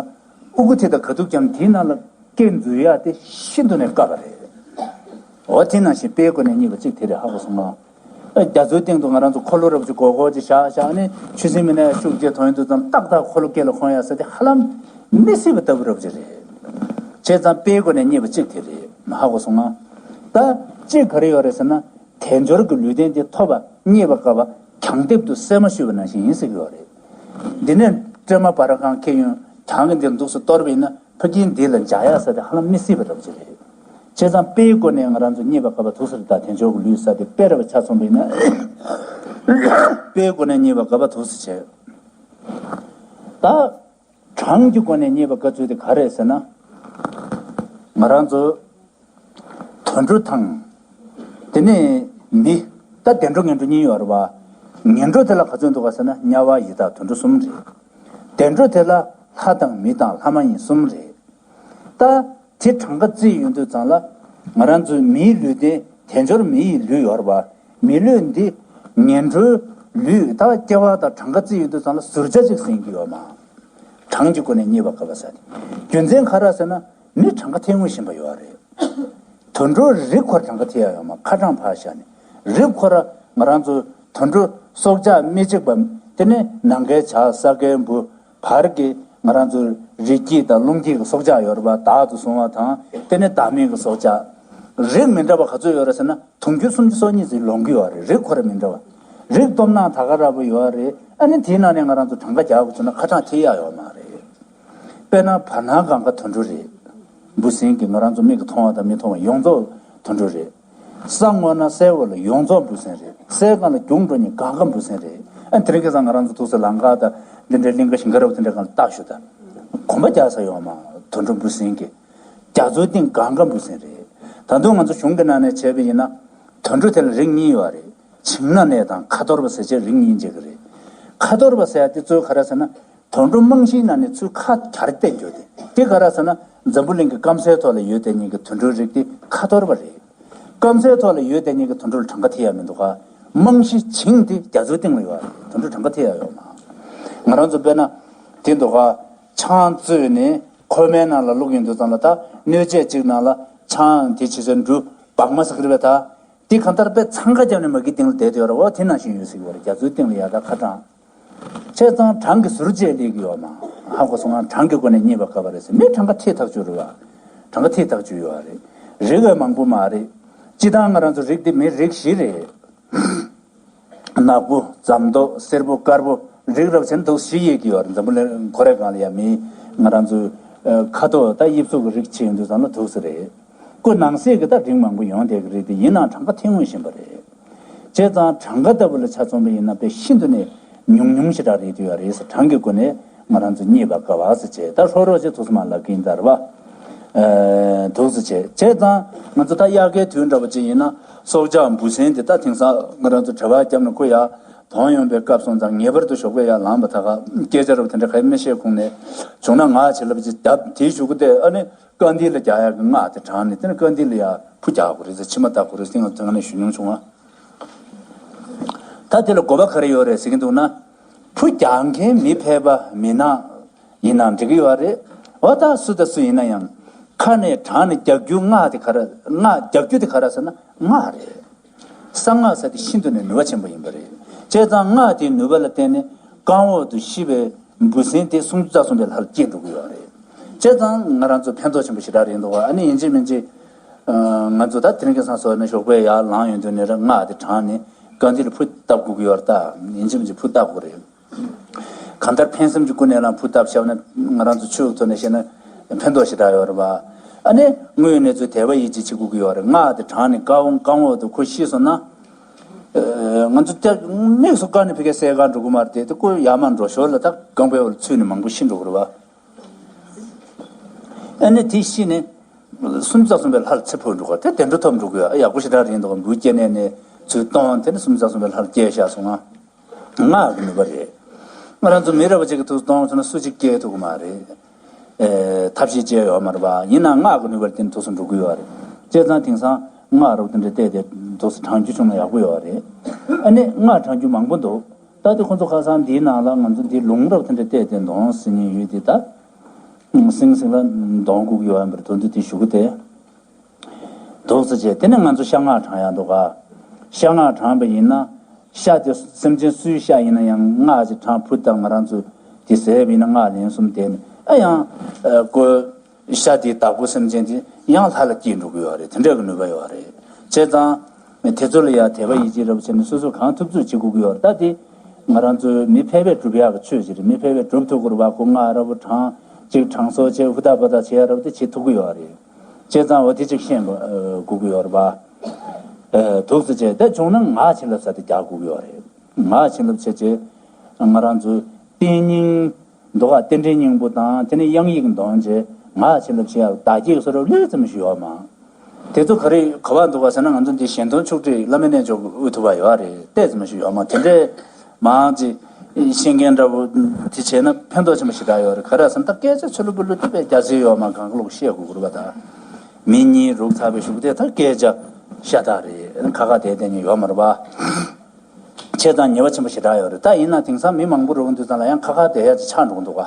དབུ་གུ་དེ་དང་ག་དུས་ཀྱང་དེའི་ནང་ལ་སྐྱེ་འཛུལ་ཡག་དེ་ཤིན་ཏུ་ནས་དཀའ་བ་རེད། འོ་དེ་ནང་བཞིན་དཔེའི་སྒོ་ནས་རྙེད་པ་གཅིག་དེ་རེད། ཧ་གོ་སོང་ངམ། རྒྱ་མཚོའི་སྟེང་དུ་ང་རང་ཚོ་འཁོར་ལོ་རབ་ཅིག་སྒོར་སྒོར་ཅིག་བཞག་བཞག་ནས་ཆུ་སྲིན་མི་ནས་ཤུགས་ཀྱིས་དོན་དུ་ཙམ་ཏག་ཏག་འཁོར་ལོ་སྐེ་ལ་འཁོར་ཡ་ཟེར་དེ་ཧ་ལམ་མི་སྲིད་པ་ལྟ་བུ་རབ་ཅིག་རེད། བྱས་ཙང་དཔེའི་སྒོ་ནས་རྙེད་པ་གཅིག་དེ་རེད། ཧ་གོ་སོང་ང་། ད་གཅིག་ག་རེ་ཡོད་རེད་ཟེར་ན། དལ་འབྱོར་གྱི་ལུས་རྟེན་དེ་ཐོབ་པ་རྙེད་པ་དཀའ་བ་གྱང་ལྡེབས་དུ་གསལ་མ་ཞུས་པ་ནང་བཞིན་ཡིན་ཟེར་གྱི་ཡོད་རེད། འདི་ནས་སྲན་མ་བར་ཁང་ཁེ་ཡོན་གྱང་གི་འདིར་འདུག་སེ་གཏོར་བ་ཡིན་ན། ཕ་གིའི་འདི་ལ་འཇགས་ཡག་ས་དེ་ཧ་ལམ་མི་སྲིད་པ་རབ་ཅིག་རེད། བྱས་ཙང་དཔེའི་སྒོ་ནས་ང་རང་ཚོ་རྙེད་པ་དཀའ་བ་ཐུག་ས་རེད། ད་དལ་འབྱོར་གྱི་ལུས་ས་དེ་དཔེ་ར་བ་ཆ་མཚོན་པ་ཡིན་ན། དཔེའི་སྒོ་ནས་རྙེད་པ་དཀའ་བ་ཐུག་ས་བྱས། ད་གྲངས་ཀྱི་སྒོ་ནས་རྙེད་པ་དཀའ་ཚུལ་དེ་ག་རེད་ཟེར་ན། ང་རང་ཚོ་དུད་འགྲོ་དང་། དེ་ནས་མི། ད་བདེ་འགྲོ་ངན་འགྲོ་གཉིས་ཡོད་རེད་བ། ངན་འགྲོ་དེ་ལ་ག་ཚོད་འདུག་ག་ཟེར་ན་དམྱལ་བ་ཡི་དྭགས་དུད་འགྲོ་གསུམ་རེད། བདེ་འགྲོ་དེ་ལ་ལྷ་དང་མི་དང་ལྷ་མ་ཡིན་གསུམ་རེད། ད་དེ་གྲངས་ཀ་བརྩིས་ཡོང་དུས་ཙང་ལ། ང་རང་ཚོའི་མིའི་ལུས་རྟེན་དལ་འབྱོར་མི་ཡི་ལུས་ཡོད་རེད་བ། མི་ལུས་འདི་ངན་འགྲོའི་ ལུས་ད་སྐྱེ་བ་དང་གྲངས་ཀ་བརྩི་ཡོང་དུས་ཙམ་ལ་ཟུར་བྱ་གཅིག་ཟིན་གྱི་ཡོད་མ། གྲངས་ཀྱི་སྒོ་ནས་རྙེད་པར་དཀའ་བ་ཟེར་ཏེ། རྒྱུ་མཚན་ག་རེ་ཟེར་ན། མི་གྲངས་ཀ་ཐེབས་ངེས་བཞིན་པ་ཡོད་རེད། དུད་འགྲོ་རིགས་ཁོ་ར་གྲངས་ཀ་ཐེབས་ཡ་ཡོད་མ། ཁ་གྲངས་ཕར་བཞག་ནས། རིགས་ཁོ་ར་ང་རང་ཚོ་དུད་འགྲོ་སྲོག་ཆགས་མི་གཅིག་པ། དེ་ནས་ནམ་མཁའི་བྱ་ས་གའི་འབུ། བར་གྱི་ང་རང་ཚོ་རི་སྐྱེས་དང་རླུང་སྐྱེས་ཀྱི་སྲོག་ཆགས་ཡོད་རེད་པ། བདག་ཏུ་བཟུང་བ་དང་། དེ་ནས་བདག་མེད་ཀྱི་སྲོག་ཆགས། རིགས་མི་འདྲ་བ་ག་ཚོད་ཡོད་རེད་ཟེར་ན། དུང་ཕྱུར་སུམ་ཅུ་སོ་གཉིས་ཙམ་ལོངས་ཀྱི་ཡོད་རེད། རིགས་ཁོ་ར་མི་འདྲ་བ། རིགས་སྟོབས་ན་ད་ག་ར་བོ་ཡོད་རེད། ཨ་ནི་དེའི་ནང་ནས་ང་རང་ཚོ་གྲངས་ཀ་རྒྱག་དགོས་བྱུང་ན་ཁ་གྲངས་ཐེབས་ཡ་ཡོད་མ་རེད། དཔེར་ན་བར་སྣང་གང་ག་དུད་འགྲོ་རེད། འབུ་སྲིན་གྱི་ང་རང་ཚོ་མིག་གིས་མཐོང་བ་དང་མི་མཐོང་བ་ཡོངས་རྫོགས་དུད་འགྲོ་རེད། ས་ངོ་ན་སའི་འོག་ལ་ཡོངས་རྫོགས་འབུ་སྲིན་རེད། སའི་སྒང་ལ་རྒྱུག་འགྲོ་མཁན་གང་ག་འབུ་སྲིན་རེད། ཨ་དེ་རིང་ཁ་སང་ང་རང་ཚོ་ཐུག་ས་ལམ་ཁ་དང་འདི་འདྲའི་གླིང་ག་ཞིང་ཁ་ར་བ་དེ་འདྲའི་སྒང་ལ་བལྟ་ཤོག་དང་། གོམ་པ་རྒྱག་ས་ཡོད་མ། དུད་འགྲོ་འབུ་སྲིན་གྱི་རྒྱ་མཚོའི་གཏིང་གང་ག་འབུ་སྲིན་རེད། ད་དུང་ང་ཚོ་གཞུང་གི་ནང་ནས་བྱས་པ་ཡིན་ན། དུད་འགྲོ་དེ་ལ་རིགས་གཉིས་ཡོད་རེད། བྱིང་ན་གནས་དང་ཁ་འཐོར་བ་ཟེར་བྱས་རིགས་གཉིས་འབྱེད་ཀྱི་རེད། ཁ་འཐོར་བ་ཟེར་ཡ་དེ་ཚོ་ག་རེ་ཟེར་ན། དུད་འགྲོ་རྨང་གཞིའི་ནང་ནས་ཚུར་ཁ་གྱར་བསྡད་རྒྱུ་དེ། དེ་ག་རེ་ཟེར་ན། འཛམ་བུ་གླིང་གི་སྐམ་སའི་ཐོག་ལ་ཡོད་བསྡད་མཁན་གྱི་དུད་འགྲོའི་རིགས་དེ་ཁ་འཐོར་བ་རེད། སྐམ་སའི་ཐོག་ལ་ཡོད་བསྡད་མཁན་གྱི་དུད་འགྲོ་ལ་གྲངས་ཀ་ཐེབས་ཡ་མི་འདུག་ག། རྨང་གཞི་བྱིངས་དེ་རྒྱ་མཚོའི་གཏིང་ལ་ཡོད་རེད། དུད་འགྲོ་གྲངས་ཀ་ཐེབས་ཡ་ཡོད་མ། ང་རང་ཚོ་དཔེར་ན་དེ་འདུག་ག། ཆང་བཙོས་ནས་ཁོལ་མའི་ནང་ལ་བླུགས་ཡོང་དུས་ཙམ་ལ། ད་སྣོད་ཆས་གཅིག་ནང་ལ་ཆང་དེ་བྱས་ཙང་འབྲུ་སྦྲང་མ་ཟེར་གྱི་རེད་པས། ད་དེ་གང་ལྟར་དཔེ་འཚང་ཁ་བརྒྱབ་ནས་མ་གི་སྟེང་ལ་བསྡད་དེ་ཡོད་རེད། འོ་དེ་ནང་བཞིན་ཡོད་ཟེར་གྱི་ཡོད་རེད། རྒྱ་མཚོའི་གཏིང་ལ་ཡ་ད་ཁ་གྲངས། བྱས་ཙང་གྲངས་ཀྱི་ཟུར་བཅད་སླེབས་ཀྱི་ཡོད་མ། ཧ་གོ་སོང་ང་། གྲངས་ཀྱི་སྒོ་ནས་རྙེད་པར་དཀའ་བ་རེད་ཟེར། མི་གྲངས་ཀ་ཐེབས་ཐག་ཆོད་རེད་བ། གྲངས་ཀ་ཐེབས་ཐག་ཆོད་ཡོད་རེད། རིགས་ཡང་མང་པོ་མ་རེད། སྤྱིར་བཏང་ང་རང་ཚོ་རིགས་དེ་མི་རིགས་བཞི་རེད། ནག་པོ། ཟམ་ཏོག་སེར་པོ། དཀར་པོ། རིགས་རབ་བྱས་ན་དུག་བཞི་ཡོད་ཀྱི་ཡོད་རེད། འཛམ་བུ་གླིང་ཁོ་རའི་སྒང་ལ་ཡ་མི་ང་རང་ཚོའི་ཁ་དོག་དང་དབྱིབས་གཟུགས་ཀྱི་རིགས་ཕྱེ་ཡོང་དུས་ཙམ་ལ་དུག་ས་རེད། ཁོ་ནང་གསེས་ཀྱི་ད་རིགས་མང་པོ་ཡོང་བསྡད་ཀྱི་རེད་དེ། ཡིན་ནའང་གྲངས་ཀ་ཐེབས་ངེས་བཞིན་པ་རེད། བྱས་ཙང་གྲངས་ཀ་ལྟ་བུ་ལ་ཆ་མཚོན་པ་ཡིན་ན་དཔེ་ཤིན་ཏུ་ནས་ཉུང་ཉུང་ཞེ་དྲག་རེད་དུས་ཡ་རེད་ཟེར། གྲངས་ཀྱི་སྒོ་ནས་ང་རང་ཚོ་རྙེད་པར་དཀའ་བ་ཟེར་བྱས། ད་ཧྲོ་རོ་ཅིག་ཐུགས་སུ་མ་ལབ་ཀྱིན་ད་རེད་བ། ཨེ། འདུག་ཟེར་བྱས། བྱས་ཙང་ང་ཚོ་ད་དབྱར་ཁའི་དུས་འདྲ་བོ་ཅིག་ཡིན་ན། སྲོག་ཆགས་འབུ་སྲིན་དེ་ད་དེང་སང་ང་རང་ཚོ་བྲེལ་བ་བརྒྱབ་ནས་ཁོ་ཡར་དོན་ཡོང་པའི་སྐབས་སོང་ཙང་། ངེས་པར་དུ་ཞོགས་པ་ཡར་ལངས་པ། ད་ག་སྐད་ཆ་རབ་དེ་འདྲ་ག་མི་བཤད་ཁུངས་ནས། བྱུང་ན་སྔགས་བྱིན་རླབས་ཅིག་བརྒྱབ། དེའི་གཞུག་གུ་དེ་ཨ་ནི་རྐང་མཐིལ་ལ་རྒྱག་ཡག་གི་སྔགས་དེ་བགྲངས་ནས། དེ་ནས་རྐང་མཐིལ་ལ་ཡར་ཕུ་རྒྱག་དགོས་རེད་ཟེར། མཆིལ་མ་བཏབ་དགོས་རེད་ཟེར། ང་ཚོ་ང་ནས་ཞུ་མྱོང་བྱུང་ང་། ད་དེ་ལ་དགོས་པ་ག་རེ་ཡོད་རེད་ཟེར་གྱི་འདུག་ན། ཕུ་རྒྱག་མཁན་མི་ཕལ་པ་མིན་ན་ཡིན་ན་འགྲིག་གི་ཡོད་རེད། འོ་ད་སུ་དང་སུ་ཡིན་ན་ཡང་ཁ་ནས་བགྲངས་ནས་རྒྱག་རྒྱུ་སྔགས་དེ་ག་རེ། སྔགས་རྒྱག་རྒྱུ་དེ་ག་རེ་ཟེར་ན་སྔགས་རེད། གསང་སྔགས་ཟེར་དེ་ཤིན་ཏུ་ནས་ནུས་པ་ཆེན་པོ་ཡིན་པ་རེད། བྱས་ཙང་སྔགས་དེའི་ནུས་པ་ལ་བརྟེན་ནས་རྐང་འོག་ཏུ་ཤི་བའི་འབུ་སྲིན་དེ་སུམ་ཅུ་རྩ་གསུམ་པའི་ལྷར་སྐྱེས་འགྲོ་གི་ཡོད་རེད། བྱས་ཙང་ང་རང་ཚོ་ཕན་ཐོགས་ཆེན་པོ་ཞེ་དྲག་རེད་འདུག་བ། ཨ་ནི་ཡིན་གཅིག་མིན་གཅིག་ང་ཚོ་ད་དེ་རིང་ཁ་སང་སོང་ནས་ཞོགས་པའི་ཡར་ལངས་ཡོང་དུས་ནས་ར་སྔགས་དེ་བགྲངས་ནས་རྐང་མཐིལ་ལ་ཕུ་བཏབ་དགོས་ཀྱི་ཡོད་རེད། ད་ཡིན་གཅིག་མིན་གཅིག་ཕུ་བཏབ་དགོས་རེད། གང་ལྟར་ཕན་སེམས་ཀྱི་ཀུན་ནས་ལ་ཕུ་བཏབ་བཞག་ན། ང་རང་ཚོ་ཆོས་ཀྱི་ཐོག་ནས་བཤད་ན་ཕན་ཐོགས་ཞེ་དྲག་ཡོད་རེད་བ། ཨ་ནི་དངོས་ཡོད་གནས་ཚུལ་དད་པ་ཡིད་ཆེས་བྱེད་དགོས་ཀྱི་ཡོད་རེད། སྔགས་དེ་བགྲངས་ནས་རྐང་རྐང་འོག་ཏུ་ཁོ་ཤི་སོང་ན། ཨ། ང་ཚོ་ཏག་མིག་སུ་བཀར་ནས་ཕ་གིར་སད་ག་འགྲོ་གི་མ་རེད་དེ། དེ་ཁོ་ཡར་མར་འགྲོ་ཞོར་ལ་ད་རྐང་པའི་འོག་ལ་ཚུད་ནས་མང་པོ་ཤི་འགྲོ་གི་རེད་བ། ཨ་ནི་དེ་ཤི་ནས་སུམ་ཅུ་རྩ་གསུམ་པའི་ལྷར་ཚེ་འཕོས་འགྲོ་གི་རེད། དེ་དེ་འདྲ་ཐོབ་འགྲོ་གི་ཡོད། ཨ། ཡག་པོ་ཞེ་དྲག་རེད་འདུག་ག་འབུ་སྐྱེ་གནས་ནས་ཚུར་བཏོན། དེ་ནས་སུམ་ཅུ་རྩ་གསུམ་པའི་ལྷར་སྐྱེས་བཞག་སོང་ང་། སྔགས་ཀྱི་ནུས་པ་རེད། ང་རང་ཚོ་མི་རབས་པ་ཅིག་གི་ཐུགས་སུ་གཏོང་སོང་ན་སུ་གཅིག་སྐྱེ་ཐུབ་ཀྱི་མ་རེད། ཨེ། ཐབས་ཤེས་བྱས་ཡོད་མ་རེད་པ། ཡིན་ནའང་སྔགས་ཀྱི་ནུས་པར་བརྟེན་ཐུགས་སུ་འགྲོ་གི་ཡོད་རེད། བྱས་ཙང་དེང་སང་སྔགས་རབ་དེ་འདྲ་བལྟས་ཏེ་འདུག་སེ་བགྲང་རྒྱུ་བྱུང་ན་ཡག་པོ་ཡོད་རེད། ཨ་ནི་སྔགས་བགྲང་རྒྱུ་མང་པོ་འདུག་ད་དེ་ཁོང་ཚོ་ཁ་སང་འདིའི་ནང་ལ་ང་ཚོ་འདི་ལུང་རབ་དེ་འདྲ་བལྟས་ཏེ་འདོན་ཟེར་མཁན་ཡོད་དེ། ད་སིང་སིང་ལ་འདོན་དགོས་ཀྱི་ཡོད་ཡིན་པར་དོན་དུ་དེ་ཞུ་གི་དེ། འདུག་སེ་བྱས། དེ་ནས་ང་ཚོ་ཤ་སྔགས་བགྲང་ཡག་འདུག་ག་ཤ་སྔགས་བགྲངས་པ་ཡིན་ན། ཤ་དེ་སེམས་ཅན་སུའི་ཤ་ཡིན་ན་ཡང་སྔགས་ཅིག་བགྲངས། ཕུ་བཏབ། ང་རང་ཚོ་དེ་ཟས་པ་ཡིན་ན་སྔགས་ལན་གསུམ་བཟླས་ནས། ཨ། ཡང་། ཨ། ཁོ་ཤ་དེའི་བདག་པོ་སེམས་ཅན་དེ་ཡང་ལྷ་ལ་སྐྱེས་འགྲོ་གི་ཡོད་རེད། དེ་འདྲ་གི་ནུས་པ་ཡོད་རེད། བྱས་ཙང་དེ་ཚོ་ལ་ཡང་དད་པ་ཡིད་ཆེས་རབ་བྱས་ནས་སོ་སོས་གང་ཐུབ་ཐུབ་བྱེད་དགོས་ཀྱི་ཡོད་རེད། ད་དེ་ང་རང་ཚོའི་མི་ཕལ་པས་སྒྲུབ་ཡག་གི་ཆོས་ཅིག་རེད། མི་ཕལ་པས་སྒྲུབ་ཐུབ་དགོས་རེད་པ། ཁོ་སྔགས་རབ་བགྲངས། ཅིག་གྲངས་གསོག་བྱས། ཧུར་ཐག་འབད་ཐག་བྱེད་ཡག་རབ་དེ་བྱེད་ཐུབ་ཀྱི་ཡོད་རེད། བྱས་ཙང་འོ་དེ་ཅིག་ཤེས་པ་དགོས་ཀྱི་ཡོད་རེད་པ། ཨ། འདུག་སེ་བྱས། དེ་བྱུང་ན་སྔགས་བྱིན་རླབས་ཟེར་དེ་རྒྱག་དགོས་ཀྱི་ཡོད་རེད། སྔགས་བྱིན་རླབས་བྱས་བྱས། ང་རང་ཚོའི་རྟེན་སྙིང་འདུག་ག་རྟེན་འབྲེལ་སྙིང་པོ་དང་། དེ་ནས་དབྱངས་ཡིག་འདོན་བྱས། སྔགས་བྱིན་རླབས་བྱེད་ཡག་བདག་བསྐྱེད་སོགས་རབ་ལོས་ཙམ་ཞིག་ཡོད་མ། དེ་ཚོ་ག་རེ་ག་པར་འདུག་ག་ཟེར་ན། ང་ཚོ་འདི་གཞན་དོན་ཕྱོགས་སྒྲིག་བླ་མའི་རྣལ་འབྱོར་གྱི་དབུ་ཐུག་པ་ཡོད་རེད། ཏོག་ཙམ་ཞིག་ཡོད་མ། དེ་འདྲའི་མང་ཅིག་ཤེས་མཁན་འདྲ་བོ་དེ་བྱས་ན་ཕན་ཐོགས་ཆེན་པོ་ཞེ་དྲག་ཡོད་རེད། ག་རེ་ཟེར་ན། ད་སྐད་ཆ་ཆུ་ལུ་བུ་ལུ་དེ་དཔེ་རྒྱ་ཆེ་ཡོད་མ། གང་ག་ལོག་བཤད་དགོས་ཀྱི་རེད་པ། ད་མི་གཉིས་རུག་ཚར་བའི་གཞུག་དེ་ད་སྐད་ཆ་ཤ་སྟག་རེད། ཁ་ཁ་བདེ་བདེ་ཉིད་ཡོད་མ་རེད་པ། བྱས་ བྱས་ཙང་ཉེས་པ་ཆེན་པོ་ཞེ་དྲག་ཡོད་རེད། ད་ཡིན་ན་དེང་སང་མི་མང་པོ་རུ་འདུག་ཙང་ལ་ཡང་ཁ་ཁ་བསྡད་ཡ་ཅིག་ཆགས་འགྲོ་གི་འདུག་ག་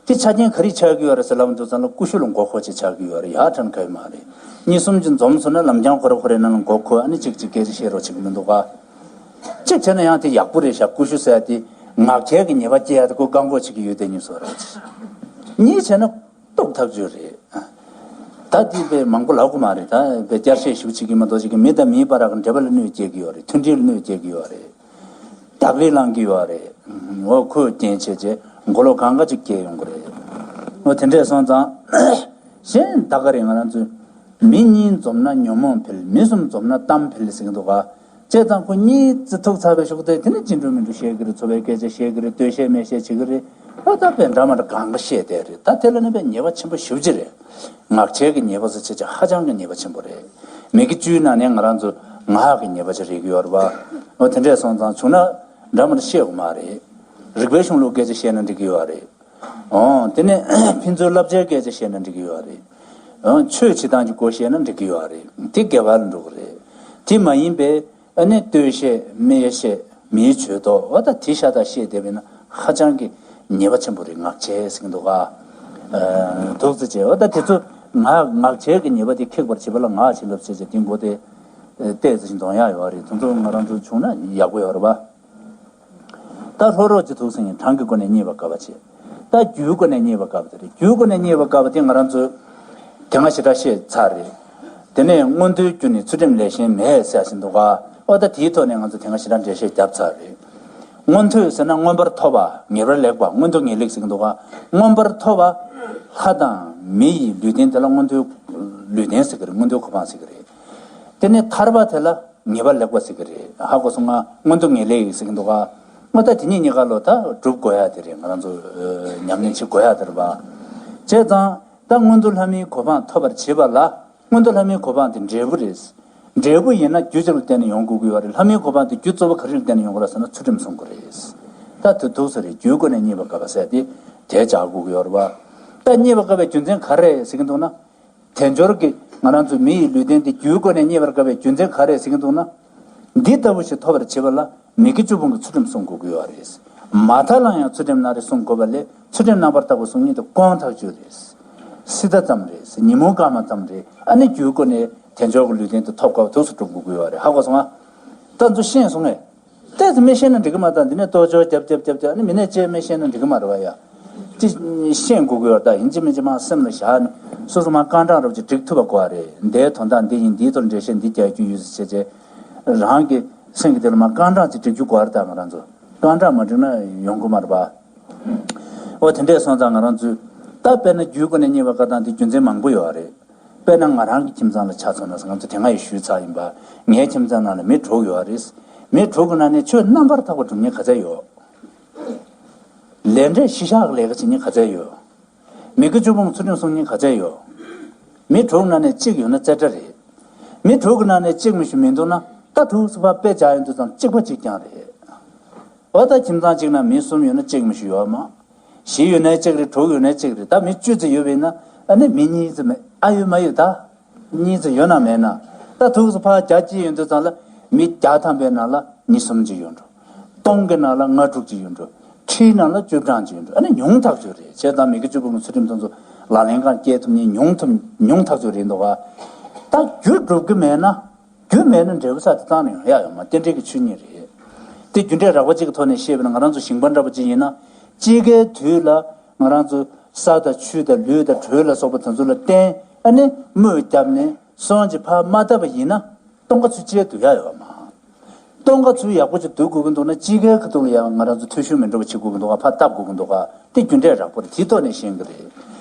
དེ་ཆ་རྐྱེན་ག་རེ་ཆགས་ཀྱི་ཡོད་རེད་ཟེར་ལབ་འདུག་ཙང་ལ་ཀུ་ཤུ་ལ་མགོ་འཁོར་ཅིག་ཆགས་ཀྱི་ཡོད་རེད། ཡ་དྲན་ག་ཡི་མ་རེད། གཉིས་གསུམ་ཅིག་འཛོམས་སོང་ན་ལམ་རྐྱང་ཁོ་ར་ཁོ་རའི་ནང་ལ་མགོ་འཁོར། ཨ་ནི་གཅིག་གཅིག་སྐད་ཆ་བཤད་རོགས་བྱེད་ཀྱི་མི་འདུག་ག་གཅིག་བྱས་ན་ཡང་དེ་ཡག་པོ་རེད་ཤག་ཀུ་ཤུ་ཟེར་ཡ་དེ་ངག་འཁྱལ་གྱི་ཉེས་པ་སྐྱེ་ཡ་དེ་ཁོ་བཀག་འགོག་བྱེད་ཀྱི་ཡོད་དེ་ཉིས་སོ་རེད། གཉིས་བྱས་ན་རྟོགས་ཐག་ཆོད་རེད། ད་དེ་དཔེ་མང་པོ་ལབ་དགོས་མ་རེད། ད་དཔེ་བསྐྱར་བཤད་ཞིབ་བྱེད་ཀྱི་མ་གཏོགས་ཅིག་གི་མི་དང་མིའི་བར་གྱི་འབྲེལ་བ་ལ་གནོད་སྐྱེལ་གྱི་ཡོད་རེད། མཐུན་སྒྲིལ་ལ་གནོད་སྐྱེལ་གྱི་ཡོད་རེད། རྒྱག་རེས་བླང་གི་ཡོད་རེད། འོ་ཁོས་རྐྱེན་བྱས་རྗེས་མགོ་ལོག་གང་ག་ཅིག་སྐྱེལ་ཡོང་གི་རེད། འོ་དེ་འདྲས་སོང་ཙང་གཞན་ད་ག་རེད། ང་རང་ཚོས་མི་གཉིས་འཛོམས་ན་ཉོན་མོངས་འཕེལ། མི་གསུམ་འཛོམས་ན་གཏམ་འཕེལ་ཟེར་གྱི་འདུག་ག་བྱས་ཙང་ཁོ་གཉིས་ཙི་ཐུག་ཚར་བའི་གཞུག་དེ་དེ་ནི་ཅི་འགྲོ་མི་འགྲོ་བཤད་ཀྱི་རེད། འཚོ་བའི་སྐད་ཆ་བཤད་ཀྱི་རེད། ལྟོས་བཤད་སྨྲས་བཤད་བྱེད་ཀྱི་རེད། ཨ་ད་དཔེ་འདྲ་མ་འདྲ་གང་ག་བཤད་བསྡད་རེད། ད་དེ་ལ་ནི་དཔེ་ཉེས་པ་ཆེན་པོ་ཞེ་པོ་ཅིག་རེད། ངག་འཁྱལ་གྱི་ཉེས་པ་ཟེར་བྱས་ཅིག་ཧ་ཅང་གི་ཉེས་པ་ཆེན་པོ་རེད། མི་དགེ་བཅུའི་ནང་ནས་ང་རང་ཚོ་ངག་གི་ཉེས་པ་ཅིག་རིག་གི་ཡོད་རེད་པ། འོ་དེ་འདྲས་སོང་ཙང་བྱུང་ན་འདྲ་མ་འདྲ་བཤད་དགོས་མ་རེད། རིག་པའི་གཞུང་ལུགས་སྐད་ཆ་བཤད་ན་འགྲིག་གི་ཡོད་རེད། འོ་དེ་ནས་ཕན་ཚུན་བསླབ་བྱའི་སྐད་ཆ་བཤད་ན་འགྲིག་གི་ཡོད་རེད། འོ་ཆོས་བྱེད་སྟངས་ཀྱི་སྐོར་བཤད་ན་འགྲིག་གི་ཡོད་རེད། དེ་དགེ་བ་ལ་འགྲོ་གི་རེད། དེ་མ་ཡིན་པའི་ཨ་ནི་ལྟོས་བཤད་སྨྲས་བཤད་མིའི་ཇུས་གཏོགས་འོ་ད་དེ་ཤ་སྟག་བཤད་བསྡད་པ་ཡིན་ན་ཧ་ཅང་གི་ཉེས་པ་ཆེན་པོ་རེད། ངག་འཁྱལ་ཟེར་གྱི་འདུག་ག་འདུག་ཙི་བྱས། འོ་ད་དེ་ཚོ་ངག་ངག་འཁྱལ་གྱི་ཉེས་པ་དེ་ཁེགས་པར་བྱེད་པ་ལ་ངག་བྱིན་རླབས་བྱས་བྱས་དེ་མགོ་དེ་ཏོག་ཙམ་ཞིག་འདོན་ཡག་ཡོད་རེད། དེ་ཚོ་ང་རང་ཚོ་བྱུང་ན་ཡག་པོ་ཡོད་རེད་པ། ད་ལྷོ་རོགས་ཀྱི་ཐུགས་སེང་གྲངས་ཀྱི་སྒོ་ནས་རྙེད་པར་དཀའ་བ་བྱས། ད་རྒྱུའི་སྒོ་ནས་རྙེད་པར་དཀའ་བ་དེ་རེད། རྒྱུའི་སྒོ་ནས་རྙེད་པར་དཀའ་བ་དེ་ང་རང་ཚོས་དེ་སྔ་ཞེ་དྲག་བཤད་ཚར་རེད། དེ་ནས་མངོན་མཐོའི་རྒྱུ་ནི་ཚུལ་ཁྲིམས་ལས་གཞན་མེད་ཟེར་བཞིན་འདུག་ག་འོ་ད་དེའི་ཐོག་ནས་ང་ཚོ་དེ་སྔ་ཞེ་དྲག་འགྲེལ་བཤད་བརྒྱབ་ཚར་རེད། མངོན་མཐོ་ཟེར་ན་མངོན་པར་མཐོ་བ། ངེས་པར་ལེགས་པ། མངོན་མཐོ་ངེས་ལེགས་ཟེར་གྱི་འདུག་ག་མངོན་པར་མཐོ་བ། ལྷ་དང་མི་ཡི་ལུས་རྟེན་དེ་ལ་མངོན་མཐོའི་ལུས་རྟེན་ཟེར་གྱི་རེད། མངོན་མཐོའི་གོ་འཕང་ཟེར་གྱི་རེད། དེ་ནས་ཐར་པ་དེ་ལ་ངེས་པར་ལེགས་པ་ཟེར་གྱི་རེད། ཧ་གོ་སོང་ང་། མངོན་མཐོ་ངེས་ལེགས་ཟེར་གྱི་འདུག་ག་འོ་ད་དེ་གཉིས་གཉིས་ཀ་ལོ་ད་སྒྲུབ་དགོས་ཡ་དེ་རེད། ང་རང་ཚོ་ཨ་ཉམས་ལེན་བྱེད་དགོས་ཡ་དེ་རེད་པ། བྱས་ཙང་ད་མངོན་མཐོ་ལྷ་མིའི་གོ་འཕང་ཐོབ་པར་བྱེད་པ་ལ། མངོན་མཐོ་ལྷ་མིའི་གོ་འཕང་དེ་འབྲས་བུ་རེད། འབྲས་བུ་ཡིན་ན་རྒྱུ་གཅིག་ལ་བརྟེན་ནས་ཡོང་དགོས་ཀྱི་ཡོད་རེད། ལྷ་མིའི་གོ་འཕང་དེ་རྒྱུ་གཙོ་བོ་ག་རེ་ལ་བརྟེན་ནས་ཡོང་དགོས་རེད་ཟེར་ན་ཚུལ་ཁྲིམས་སྲུང་དགོས་རེད། ད་དེ་འདུག་ས་རེད། རྒྱུའི་སྒོ་ནས་རྙེད་པར་དཀའ་བ་ཟེར་དེ་དེ་བྱ་དགོས་ཀྱི་ཡོད་རེད་པ། ད་རྙེད་པར་དཀའ་བའི་རྒྱུ་མཚན་ག་རེ་རེད་ཟེར་གྱི་འདུག་ན། དལ་འབྱོར་གྱི་ང་རང་ཚོ་མི་ཡི་ལུས་རྟེན་དེ་རྒྱུའི་སྒོ་ནས་རྙེད་པར་དཀའ་བའི་རྒྱུ་མཚན་ག་རེ་རེད་ཟེར་གྱི་འདུག་ན། འདི་ལྟ་བུ་ཞིག་ཐོབ་པར་བྱེད་པ་ལ་མི་དགེ་བཅུ་སྤོང་གི་ཚུལ་ཁྲིམས་སྲུང་དགོས་ཀྱི་ཡོད་རེད། མ་མཐའ་ལ་ཡང་ཚུལ་ཁྲིམས་སྣ་རེ་སྲུང་དགོས་པ་ལས་ཚུལ་ཁྲིམས་རྣམ་པར་དག་པ་སྲུང་ཉིད་དེ་དཀོན་ཐག་ཆོད་རེད། སྲིད་མཐའ་ཙམ་རེད། ཉིན་མོ་སྐར་མ་ཙམ་རེད། ཨ་ནི་རྒྱུའི་སྒོ་ནས་དལ་འབྱོར་གྱི་ལུས་རྟེན་དེ་ཐོབ་དཀའ་བ་དུས་སུ་སྒྲུབ་དགོས་ཀྱི་ཡོད་རེད། ཧ་གོ་སོང་ང་། ད་ཚོ་ཤེས་སོང་ངས། ཏོག་ཙམ་མི་ཤེས་ན་འགྲིག་གི་མ་རེད། ད་འདི་ནས་ལྟོ་ཅོག་རྒྱབ་རྒྱབ་རྒྱབ་རྒྱབ་ཨ་ནི་མི་ནས་ཅེས་མི་ཤེས་ན་འགྲིག་གི་མ་རེད་བ་ཡ། ཅི་ཤེས་དགོས་ཀྱི་ཡོད། ད་ཡིན་གཅིག་མིན་གཅིག་མ་སེམས་ལ་བཞག་ནས་སོ་སོ་མ་རྐང་གྲངས་རབ་ཅིག་སྒྲིག་ཐུབ་པ་དགོས་པ་རེད། འདིའི་དོན་དག་འདི་ཡིན། འདིའི་ཐོག་འགྲེལ་བཤད་འདི་རྒྱག་རྒྱུ་ཡོད་ཟེར་བྱས་རྗེས་རང་གི་སེམས་ཀྱི་དེ་ལ་མ་རྐང་གྲངས་ཅིག་སྒྲིག་རྒྱུ་དགོས་པ་རེད། ད་ང་རང་ཚོ་རྐང་གྲངས་མ་སྒྲིག་ན་ཡོང་གི་མ་རེད་པ། འོ་དེ་འདྲས་སོང་ཙང་ང་རང་ཚོས་ད་དཔེར་ན་རྒྱུའི་སྒོ་ནས་རྙེད་པར་དཀའ་སྟངས་འདི་རྒྱུ་མཚན་མང་པོ་ཡོད་རེད། དཔེར་ན་ང་རང་གི་ཁྱིམ་ཚང་ལ་ཆ་མཚོན་ན་ང་ཚོ་དེ་སྔ་ཡང་ཞུས་ཚར་ཡིན་པ། ངའི་ཁྱིམ་ཚང་ནང་ལ་མི་དྲུག་ཡོད་རེད། མི་དྲུག་གི་ནང་ནས་ཆོས་རྣམ་པར་དག་པ་སྒྲུབ་མཁན་ག་ཚད་ཡོད། ལས་འབྲས་གཞི་བཞག་གི་ལས་ཀ་བྱེད་མཁན་ག་ཚད་ཡོད། མི་དགེ་བཅུ་སྤོང་ཚུལ་ཁྲིམས་སྲུང་མཁན་ག་ཚད་ཡོད། མི་དྲུག་ནང་ནས་གཅིག་ཡོད་ན་རྩེ་གྲ་རེད། མི་དྲུག་གི་ནང་ནས་གཅིག་མི་ཞིག་མི་འདུག་ན་ད་དུས་སུ་ཕར་དཔེ་བྱ་ཡོང་དུས་ཙམ་གཅིག་པ་གཅིག་རྐྱང་རེད། འོ་ད་ཁྱིམ་ཚང་གཅིག་ན་མི་གསུམ་ཡོད་ན་གཅིག་མི་ཞིག་ཡོད་མ། བཞི་ཡོད་ན་གཅིག་རེད། དྲུག་ཡོད་ན་གཅིག་རེད། ད་མི་བཅུ་ཙམ་ཡོད་པ་ཡིན་ན་ཨ་ནི་མི་གཉིས་ཙམ་མེད། ཨ་ཡོད་མ་ཡོད་ད། གཉིས་ཙམ་ཡོད་ན་མེད་ན། ད་དུས་སུ་ཕར་བརྒྱ་གཅིག་ཡོད་དུས་ཙམ་ལ་མི་བརྒྱ་ཐམ་པའི་ནང་ལ་ཉི་གསུམ་ཅིག་ཡོད་འགྲོ། སྟོང་གི་ནང་ལ་ལྔ་དྲུག་ཅིག་ཡོད་འགྲོ། ཁྲིའི་ནང་ལ་བཅུ་གྲངས་ཅིག་ཡོད་འགྲོ། ཨ་ནི་ཉུང་ཐག་ཆོད་རེད། བྱས་ཙང་མི་དགེ་བཅུ་སྤོང་གི་ཚུལ་ཁྲིམས་དེ་ཚོ་ལག་ལེན་གང་སྐྱེལ་ཐུབ་མཁན་ཉུང་ཐུབ་ཉུང་ཐག་ཆོད་རེད་འདུག་ག་ད་རྒྱུ་སྒྲུབ་ཀྱི་མེད་ན། རྒྱུ་མེད་ན་འབྲས་བུ་ས་དེ་བཏང་ནས་ཡོང་ཡ་ཡོད་མ། རྟེན་འབྲེལ་གྱི་ཆོས་ཉིད་རེད། དེ་རྒྱུ་འབྲས་རགས་པ་གཅིག་གི་ཐོག་ནས་བཤད་པ་ན་ང་རང་ཚོ་ཞིང་པ་འདྲ་པོ་གཅིག་ཡིན་ན། དཔྱིད་ཀའི་དུས་ལ་ང་རང་ཚོ་ས་དང་ཆུ་དང་ལུད་དང་དྲོད་ལ་སོགས་པ་དེ་ཚོ་ལ་བརྟེན་ཨ་ནི་རྨོས་བརྒྱབ་ནས་སོན་ཅིག་ཕར་མ་བཏབ་པ་ཡིན་ན་སྟོན་ཁ་ཚུར་སྐྱེལ་སྡུག་ཡ་ཡོད་མ། སྟོན་ཁ་ཚུར་ཡག་པོ་ཅིག་བསྡུ་དགོས་ཀྱི་འདུག་ན་དཔྱིད་ཀའི་ཁ་ཐུག་ལ་ཡང་ང་རང་ཚོ་ཐོ་གཞུང་མི་འགྲོ་བ་བྱེད་དགོས་ཀྱི་འདུག་ག་ཕར་བཏབ་དགོས་ཀྱི་འདུག་ག་དེ་རྒྱུ་འབྲས་རགས་པོ་རེད། དེའི་ཐོག་ནས་ཤེས་ཀྱི་རེད།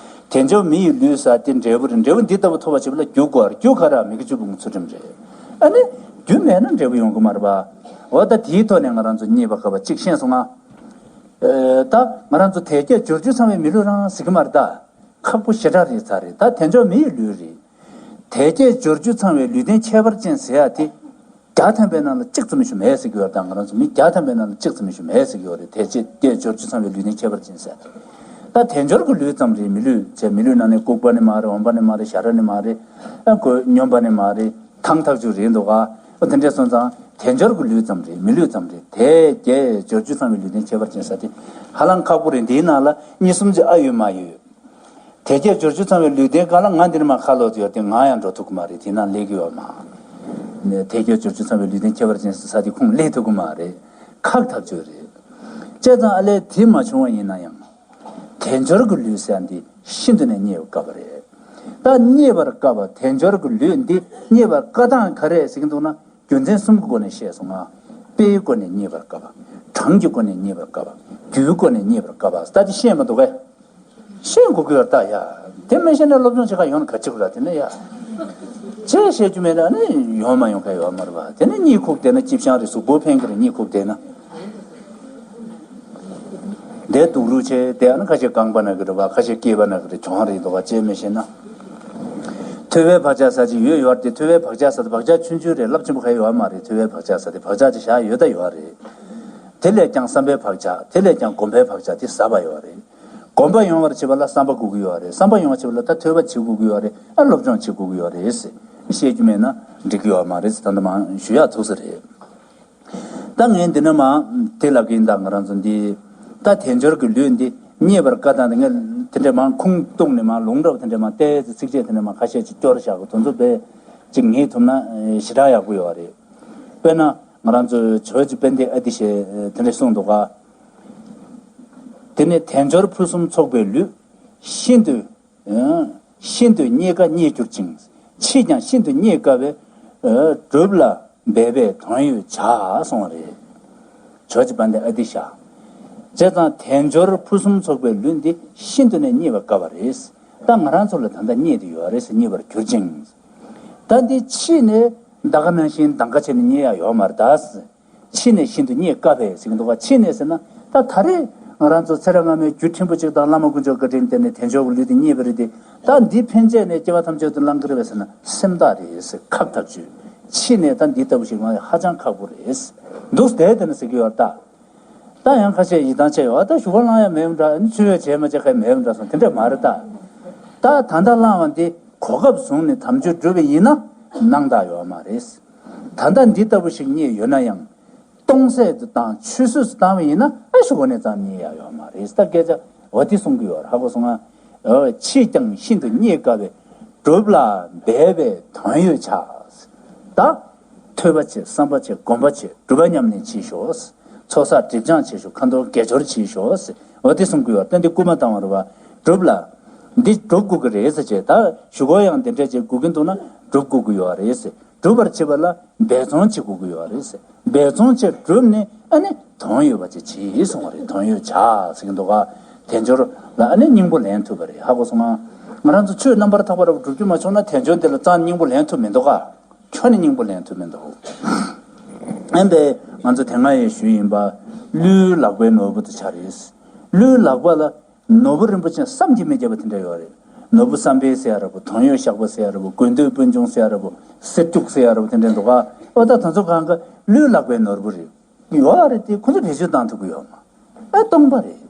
དལ་འབྱོར་མི་ཡི་ལུས་ཟེར་དེ་འབྲས་བུ་རེད། འབྲས་བུ་འདི་ལྟ་བུ་ཐོབ་པར་བྱེད་པ་ལ་རྒྱུ་དགོས་པ་རེད། རྒྱུ་ག་རེ་མི་དགེ་བཅུ་སྤོང་གི་ཚུལ་ཁྲིམས་རེད། ཨ་ནི་རྒྱུ་མེད་ན་འབྲས་བུ་ཡོང་གི་མ་རེད་པ། འོ་ད་དེའི་ཐོག་ནས་ང་རང་ཚོ་རྙེད་པར་དཀའ་བ་གཅིག་ཤེས་སོང་ང་། ཨེ། ད་ང་རང་ཚོ་དལ་བརྒྱད་འབྱོར་བཅུ་ཚང་བའི་མི་ལུས་རང་ཟེར་གྱི་མ་རེད་ད། ཁག་པོ་ཞེ་དྲག་རེད་ཚར་རེད། ད་དལ་འབྱོར་མི་ཡི་ལུས་རེད། དལ་བརྒྱད་འབྱོར་བཅུ་ཚང་བའི་ལུས་རྟེན་ཁྱད་པར་ཅན་ཟེར་ཡ་དེ། བརྒྱ་ཐམ་པའི་ནང་ལ་གཅིག་ཙམ་མི་ཞིག་མེད་ཟེར་གྱི་ཡོད་རེད། ད་ང་རང་ཚོ་མི་བརྒྱ་ཐམ་པའི་ནང་ལ་གཅིག་ཙམ་མི་ཞིག་མེད་ཟེར་གྱི་ཡོད་རེད། དལ་བརྒྱད་འབྱོར་བཅུ་ཚང་བའི་ལུས་རྟེན་ཁྱད་པར་ཅན་ཟེར་ཡ་དེ། ད་དལ་འབྱོར་གྱི་ལུས་ཙམ་རེད། མི་ལུས་བྱས་མི་ལུས་ནང་ནས་ལྐུགས་པ་ནི་མ་རེད། འོམ་པ་ནི་མ་རེད། ཞ་ར་ནི་མ་རེད། ཨ་ཁོ་སྨྱོན་པ་ནི་མ་རེད། ཐང་ཐག་ཆོད་རེད་འདུག་ག་ཨོ་དེ་འདྲས་སོང་ཙང་དལ་འབྱོར་གྱི་ལུས་ཙམ་རེད། མི་ལུས་ཙམ་རེད། དལ་བརྒྱད་འབྱོར་བཅུ་ཚང་བའི་ལུས་རྟེན་ཁྱད་པར་ཅན་ཟེར་དེ་ཧ་ལམ་ཁག་པོ་རེད། འདིའི་ནང་ལ་གཉིས་གསུམ་ཅིག་ཨ་ཡོད་མ་ཡོད། དལ་བརྒྱད་འབྱོར་བཅུ་ཚང་བའི་ལུས་རྟེན་སྒང་ལ་ང་འདིར་མར་ཁ་ལོག་ཡོད་དེ་ང་ཡང་འགྲོ་ཐུབ་ཀྱི་མ་རེད། དེ་ནང་སླེབས་ཀྱི་ཡོད་མ་རེད། དལ་བརྒྱད་འབྱོར་བཅུ་ཚང་བའི་ལུས་རྟེན་ཁྱད་པར་ཅན་ཟེར་དེ་ཁོང་སླེབས་ཐུབ་ཀྱི་མ་རེད། ཁག་ཐག་ཆོད་རེད། བྱས་ཙང་ཨ་ལས་དེ་མ་བྱུང་བ་ཡིན་ན་ཡང་། དལ་འབྱོར་གྱི་ལུས་ཟེར་ཡ་འདི་ཤིན་ཏུ་ནས་རྙེད་པར་དཀའ་བ་རེད། ད་རྙེད་པར་དཀའ་བ་དལ་འབྱོར་གྱི་ལུས་འདི་རྙེད་པར་དཀའ་སྟངས་ག་རེ་ཟེར་གྱི་འདུག་ན། རྒྱུ་མཚན་གསུམ་གྱི་སྒོ་ནས་བཤད་སོང་ང་། དཔེའི་སྒོ་ནས་རྙེད་པར་དཀའ་བ། གྲངས་ཀྱི་སྒོ་ནས་རྙེད་པར་དཀའ་བ། རྒྱུའི་སྒོ་ནས་རྙེད་པར་དཀའ་བ། ད་དེ་ཤེས་མ་འདུག་གས། ཤེས་དགོས་ཀྱི་ཡོད་ད་ཡ། དེ་མི་ཤེས་ན་སློབ་སྦྱོང་བྱེད་ག་ཡོང་ན་ག་ཅིག་ར་དེ་ནས་ཡ། ཅེས་བཤད་རྒྱུ་མེད་ན་ནི་ཡོང་མ་ཡོང་ག་ཡོད་མ་རེད་བ། དེ་ནས་གཉིད་ཁུག་བསྡད་ན་ཅིབ་ཤང་རེད། གཟུགས་པོ་ཕན་གི་རེད། གཉིད་ཁུག་བསྡད་ན། དེ་སྡུག་རུས་ཆེ་དེ་ཨ་ནི་ཁ་ཤས་རྐང་པ་ན་གི་རེད་བ། ཁ་ཤས་སྐེད་པ་ན་གི་རེད། གྱོང་རེད་འདུག་བ། ཅེས་མི་ཤེས་ན། ཐོས་པའི་བག་ཆགས་ཟེར་ཅིག་ཡོད་ཡོད་རེད་དེ། ཐོས་པའི་བག་ཆགས་ཟེར་དེ་བག་ཆགས་ཆུང་ཆུང་རེད། རླབས་ཆེན་པོ་ག་ཡོད་མ་རེད། ཐོས་པའི་བག་ཆགས་ཟེར་དེ་བག་ཆགས་ཅིག་བཞག་ཡོད་ད་ཡོད་རེད། དེ་ལས་ཀྱང་བསམ་པའི་བག་ཆགས། དེ་ལས་ཀྱང་སྒོམ་པའི་བག་ཆགས་དེ་ཟབ་པ་ཡོད་རེད། སྒོམ་པ་ཡོང་བར་བྱེད་པ་ལ་བསམ་པ་དགོས་ཀྱི་ཡོད་རེད། བསམ་པ་ཡོང་བར་བྱེད་པ་ལ་ད་ཐོས་པ་བྱེད་དགོས་ཀྱི་ཡོད་རེད། ཨ་སློབ་སྦྱོང་བྱེད་དགོས་ཀྱི་ཡོད་རེད། བཤད་རྒྱུ་མེད་ན་འགྲིག་གི་ཡོད་མ་རེད། ད་ལྟ་མ་ཞུ་ཡག་ཐུག་ས་རེད། ད་ངས་འདི་ནས་མ་དེ་ལབ་ཀྱི་ཡིན། ད་ང་རང་ཚོ་འདི་ད་དལ་འབྱོར་གྱི་ལུས་འདི་རྙེད་པར་དཀའ་སྟངས་དེ། ངས་དེ་འདྲས་མ་ཁུངས་གཏུགས་ནས་མ་ལུང་འདྲ་བ་དེ་འདྲས་མ་བལྟས་ཚེ་ཚིགས་བཅད་དེ་འདྲས་མ་ཁ་ཤས་ཅིག་སྐྱོར་བཞག་གི། དེ་ཚོ་དཔེ་ཅིག་ངེས་ཐུབ་ན་ཞེ་དྲག་ཡག་པོ་ཡོད་རེད། དཔེར་ན་ང་རང་ཚོའི་ཇོ་བོ་རྗེ་དཔལ་ལྡན་ཨ་ཏི་ཤས་དེ་འདྲས་གསུངས་འདུག་ག། དེ་ནས་དལ་འབྱོར་ཕུན་སུམ་ཚོགས་པའི་ལུས། ཤིན་ཏུ། ཤིན་ཏུ་རྙེད་དཀའ་རྙེད་གྱུར་ཅིང་། ཕྱིས་ཀྱང་ཤིན་ཏུ་རྙེད་དཀའ་བས། སྒྲུབ་ལ་འབད་པས་དོན་ཡོད་བྱ་གསུངས་པ་རེད། ཇོ་བོ་རྗེ་དཔལ་ལྡན་ཨ་ཏི་ཤ། བྱས་ཙང་དལ་འབྱོར་ཕུན་སུམ་ཚོགས་པའི་ལུས་འདི་ཤིན་ཏུ་ནས་རྙེད་པར་དཀའ་བ་རེད། ད་ང་རང་ཚོ་ལ་ད་ལྟ་རྙེད་དུ་ཡོད་རེད་ཟེར། རྙེད་པར་གྱུར་ཅིང་། ད་འདི་ཕྱིས་ནས་ད་ག་ནང་བཞིན་གདམ་ག་བྱས་ནས་རྙེད་ཡ་ཡོད་མ་རེད་ད། ཕྱིས་ནས་ཤིན་ཏུ་རྙེད་དཀའ་བས་ཟེར་གྱི་འདུག་ག། ཕྱིས་ནས་ཟེར་ན་ད་ད་རེས་ང་རང་ཚོ་ཚེ་རབས་སྔ་མའི་རྒྱུ་ཕྲན་བུ་གཅིག་དང་བླ་མ་དཀོན་མཆོག་བཀའ་དྲིན་བརྟེན་ནས་དལ་འབྱོར་གྱི་ལུས་དེ་རྙེད་པ་རེད་དེ། ད་འདི་ཕན་ཆད་ནས་སྐྱེ་བ་ཐམས་ཅད་དུ་བླང་གི་རེད་པས་ཟེར་ན་སེམས་ཐག་རེད་ཟེར། ཁག་ཐག་ཆོད། ཕྱིས་ནས་ད་འདི་ལྟ་བུ་ཞིག་ང་ཧ་ཅང་ཁག་པོ་རེད་འདུག་སྟེ་དེ་ནས་ཟེར་གྱི་ཡོད་ད། ད་ཡང་ཁ་ཤས་ཡིད་ཐང་ཆད་ཡོད། ད་ཞུ་བ་བླང་ཡ་མེད་པ་འདྲ། ཨ་ནི་ཆུ་ཡོད་བྱས་མ་བྱས་ཁ་མེད་པ་འདྲ་སོང་། དེ་འདྲ་མ་རེད་ད། ད་ད་ལྟ་བླང་བ་འདི་གོ་སྐབས་བཟུང་ནས་དམ་ཆོས་བསྒྲུབས་པ་ཡིན་ན་སྣང་དག་ཡོད་མ་རེད། ད་ལྟ་འདི་ལྟ་བུ་ཞིག་རྙེད་ཡོད་ན་ཡང་། སྟོང་ཟད་དུ་བཏང་ཆུད་ཟོས་སུ་བཏང་བ་ཡིན་ན་ཨ་ཞུ་བ་ནས་ཙམ་རྙེད་ཡ་ཡོད་མ་རེད། ད་སྐད་ཆ་འོ་དེ་གསུང་གི་ཡོད་རེད། ཧ་གོ་སོང་ང་། འོ་ཕྱིས་ཀྱང་ཤིན་ཏུ་རྙེད་དཀའ་བས། སྒྲུབ་ལ་འབད་པས་དོན་ཡོད་བྱ། ད་ཐོས་པ་བྱེད། བསམ་པ་བྱེད། སྒོམ་པ་བྱེད། སྒྲུབ་པ་ཉམས་ལེན་བྱེད་ཤོག། ཚོགས་བསགས་སྒྲིབ་སྦྱང་བྱེད་ཤོག། ཁ་འདོན་དགེ་སྦྱོར་བྱེད་ཤོག་ཟེར། འོ་དེ་གསུང་གི་ཡོད་རེད། ད་འདི་སྐུལ་མ་བཏང་བ་རེད་བ། སྒྲུབ་ལ། འདི་སྒྲུབ་དགོས་ཀྱི་རེད་ཟེར་བྱས། ད་ཞུ་སྒོ་ཡང་འདི་འདྲ་བྱེད་དགོས་ཀྱི་འདུག་ན་སྒྲུབ་དགོས་ཀྱི་ཡོད་རེད་ཟེར། སྒྲུབ་པར་བྱེད་པ་ལ་འབད་བརྩོན་བྱེད་དགོས་ཀྱི་ཡོད་རེད་ཟེར། འབད་བརྩོན་བྱས་བསྒྲུབས་ནས་ཨ་ནི་དོན་ཡོད་པ་ཅིག་བྱེད་གསུང་བ་རེད། དོན་ཡོད་བྱ་ཟེར་གྱི་འདུག་ག། དལ་འབྱོར་ལ་ཨ་ནི་སྙིང་པོ་ལེན་ཐུབ་པ་རེད། ཧ་གོ་སོང་ང་། ང་རང་ཚོ་ཆོས་རྣམ་པར་དག་པ་རབ་སྒྲུབ་རྒྱུ་མ་བྱུང་ན་དལ་འབྱོར་འདི་ལ་རྩ་ནས་སྙིང་པོ་ལེན་ཐུབ་མི་འདུག་ག། ཁྱོན་ནས་སྙིང་པོ་ལེན་ཐུབ་མི་འདུག། ཨེ་འདི་ང་ཚོ་དེ་སྔ་ཡང་ཞུས་ཡིན་པ། ཀླུའི་ལག་པའི་ནོར་བུ་དེ་ཆགས་རེད། ཀླུའི་ལག་པ་ལ་ནོར་བུ་རིན་པོ་ཆེ་བསམ་གྱིས་མི་ཁྱབ་པ་དེ་འདྲ་ཡོད་རེད། ནོར་བུ་བསམ་འཕེལ་ཟེར་ཡ་ར་བོ། དོན་ཡོད་བཞག་པ་ཟེར་ཡ་ར་བོ། དགོས་འདོད་སྤུན་ཆུང་ཟེར་ཡ་ར་བོ། གསེར་ཕྱུག་ཟེར་ཡ་ར་བོ་དེ་འདྲ་འདུག་ག། ཨོ་ད་དེ་ཚོ་གང་ག་ཀླུའི་ལག་པའི་ནོར་བུ་རེད། ཡོད་རེད་དེ་ཁོ་ཚོ་བེད་སྤྱོད་བཏང་ཐུབ་ཀྱི་ཡོད་མ། ཨེ་སྟོང་པ་རེད།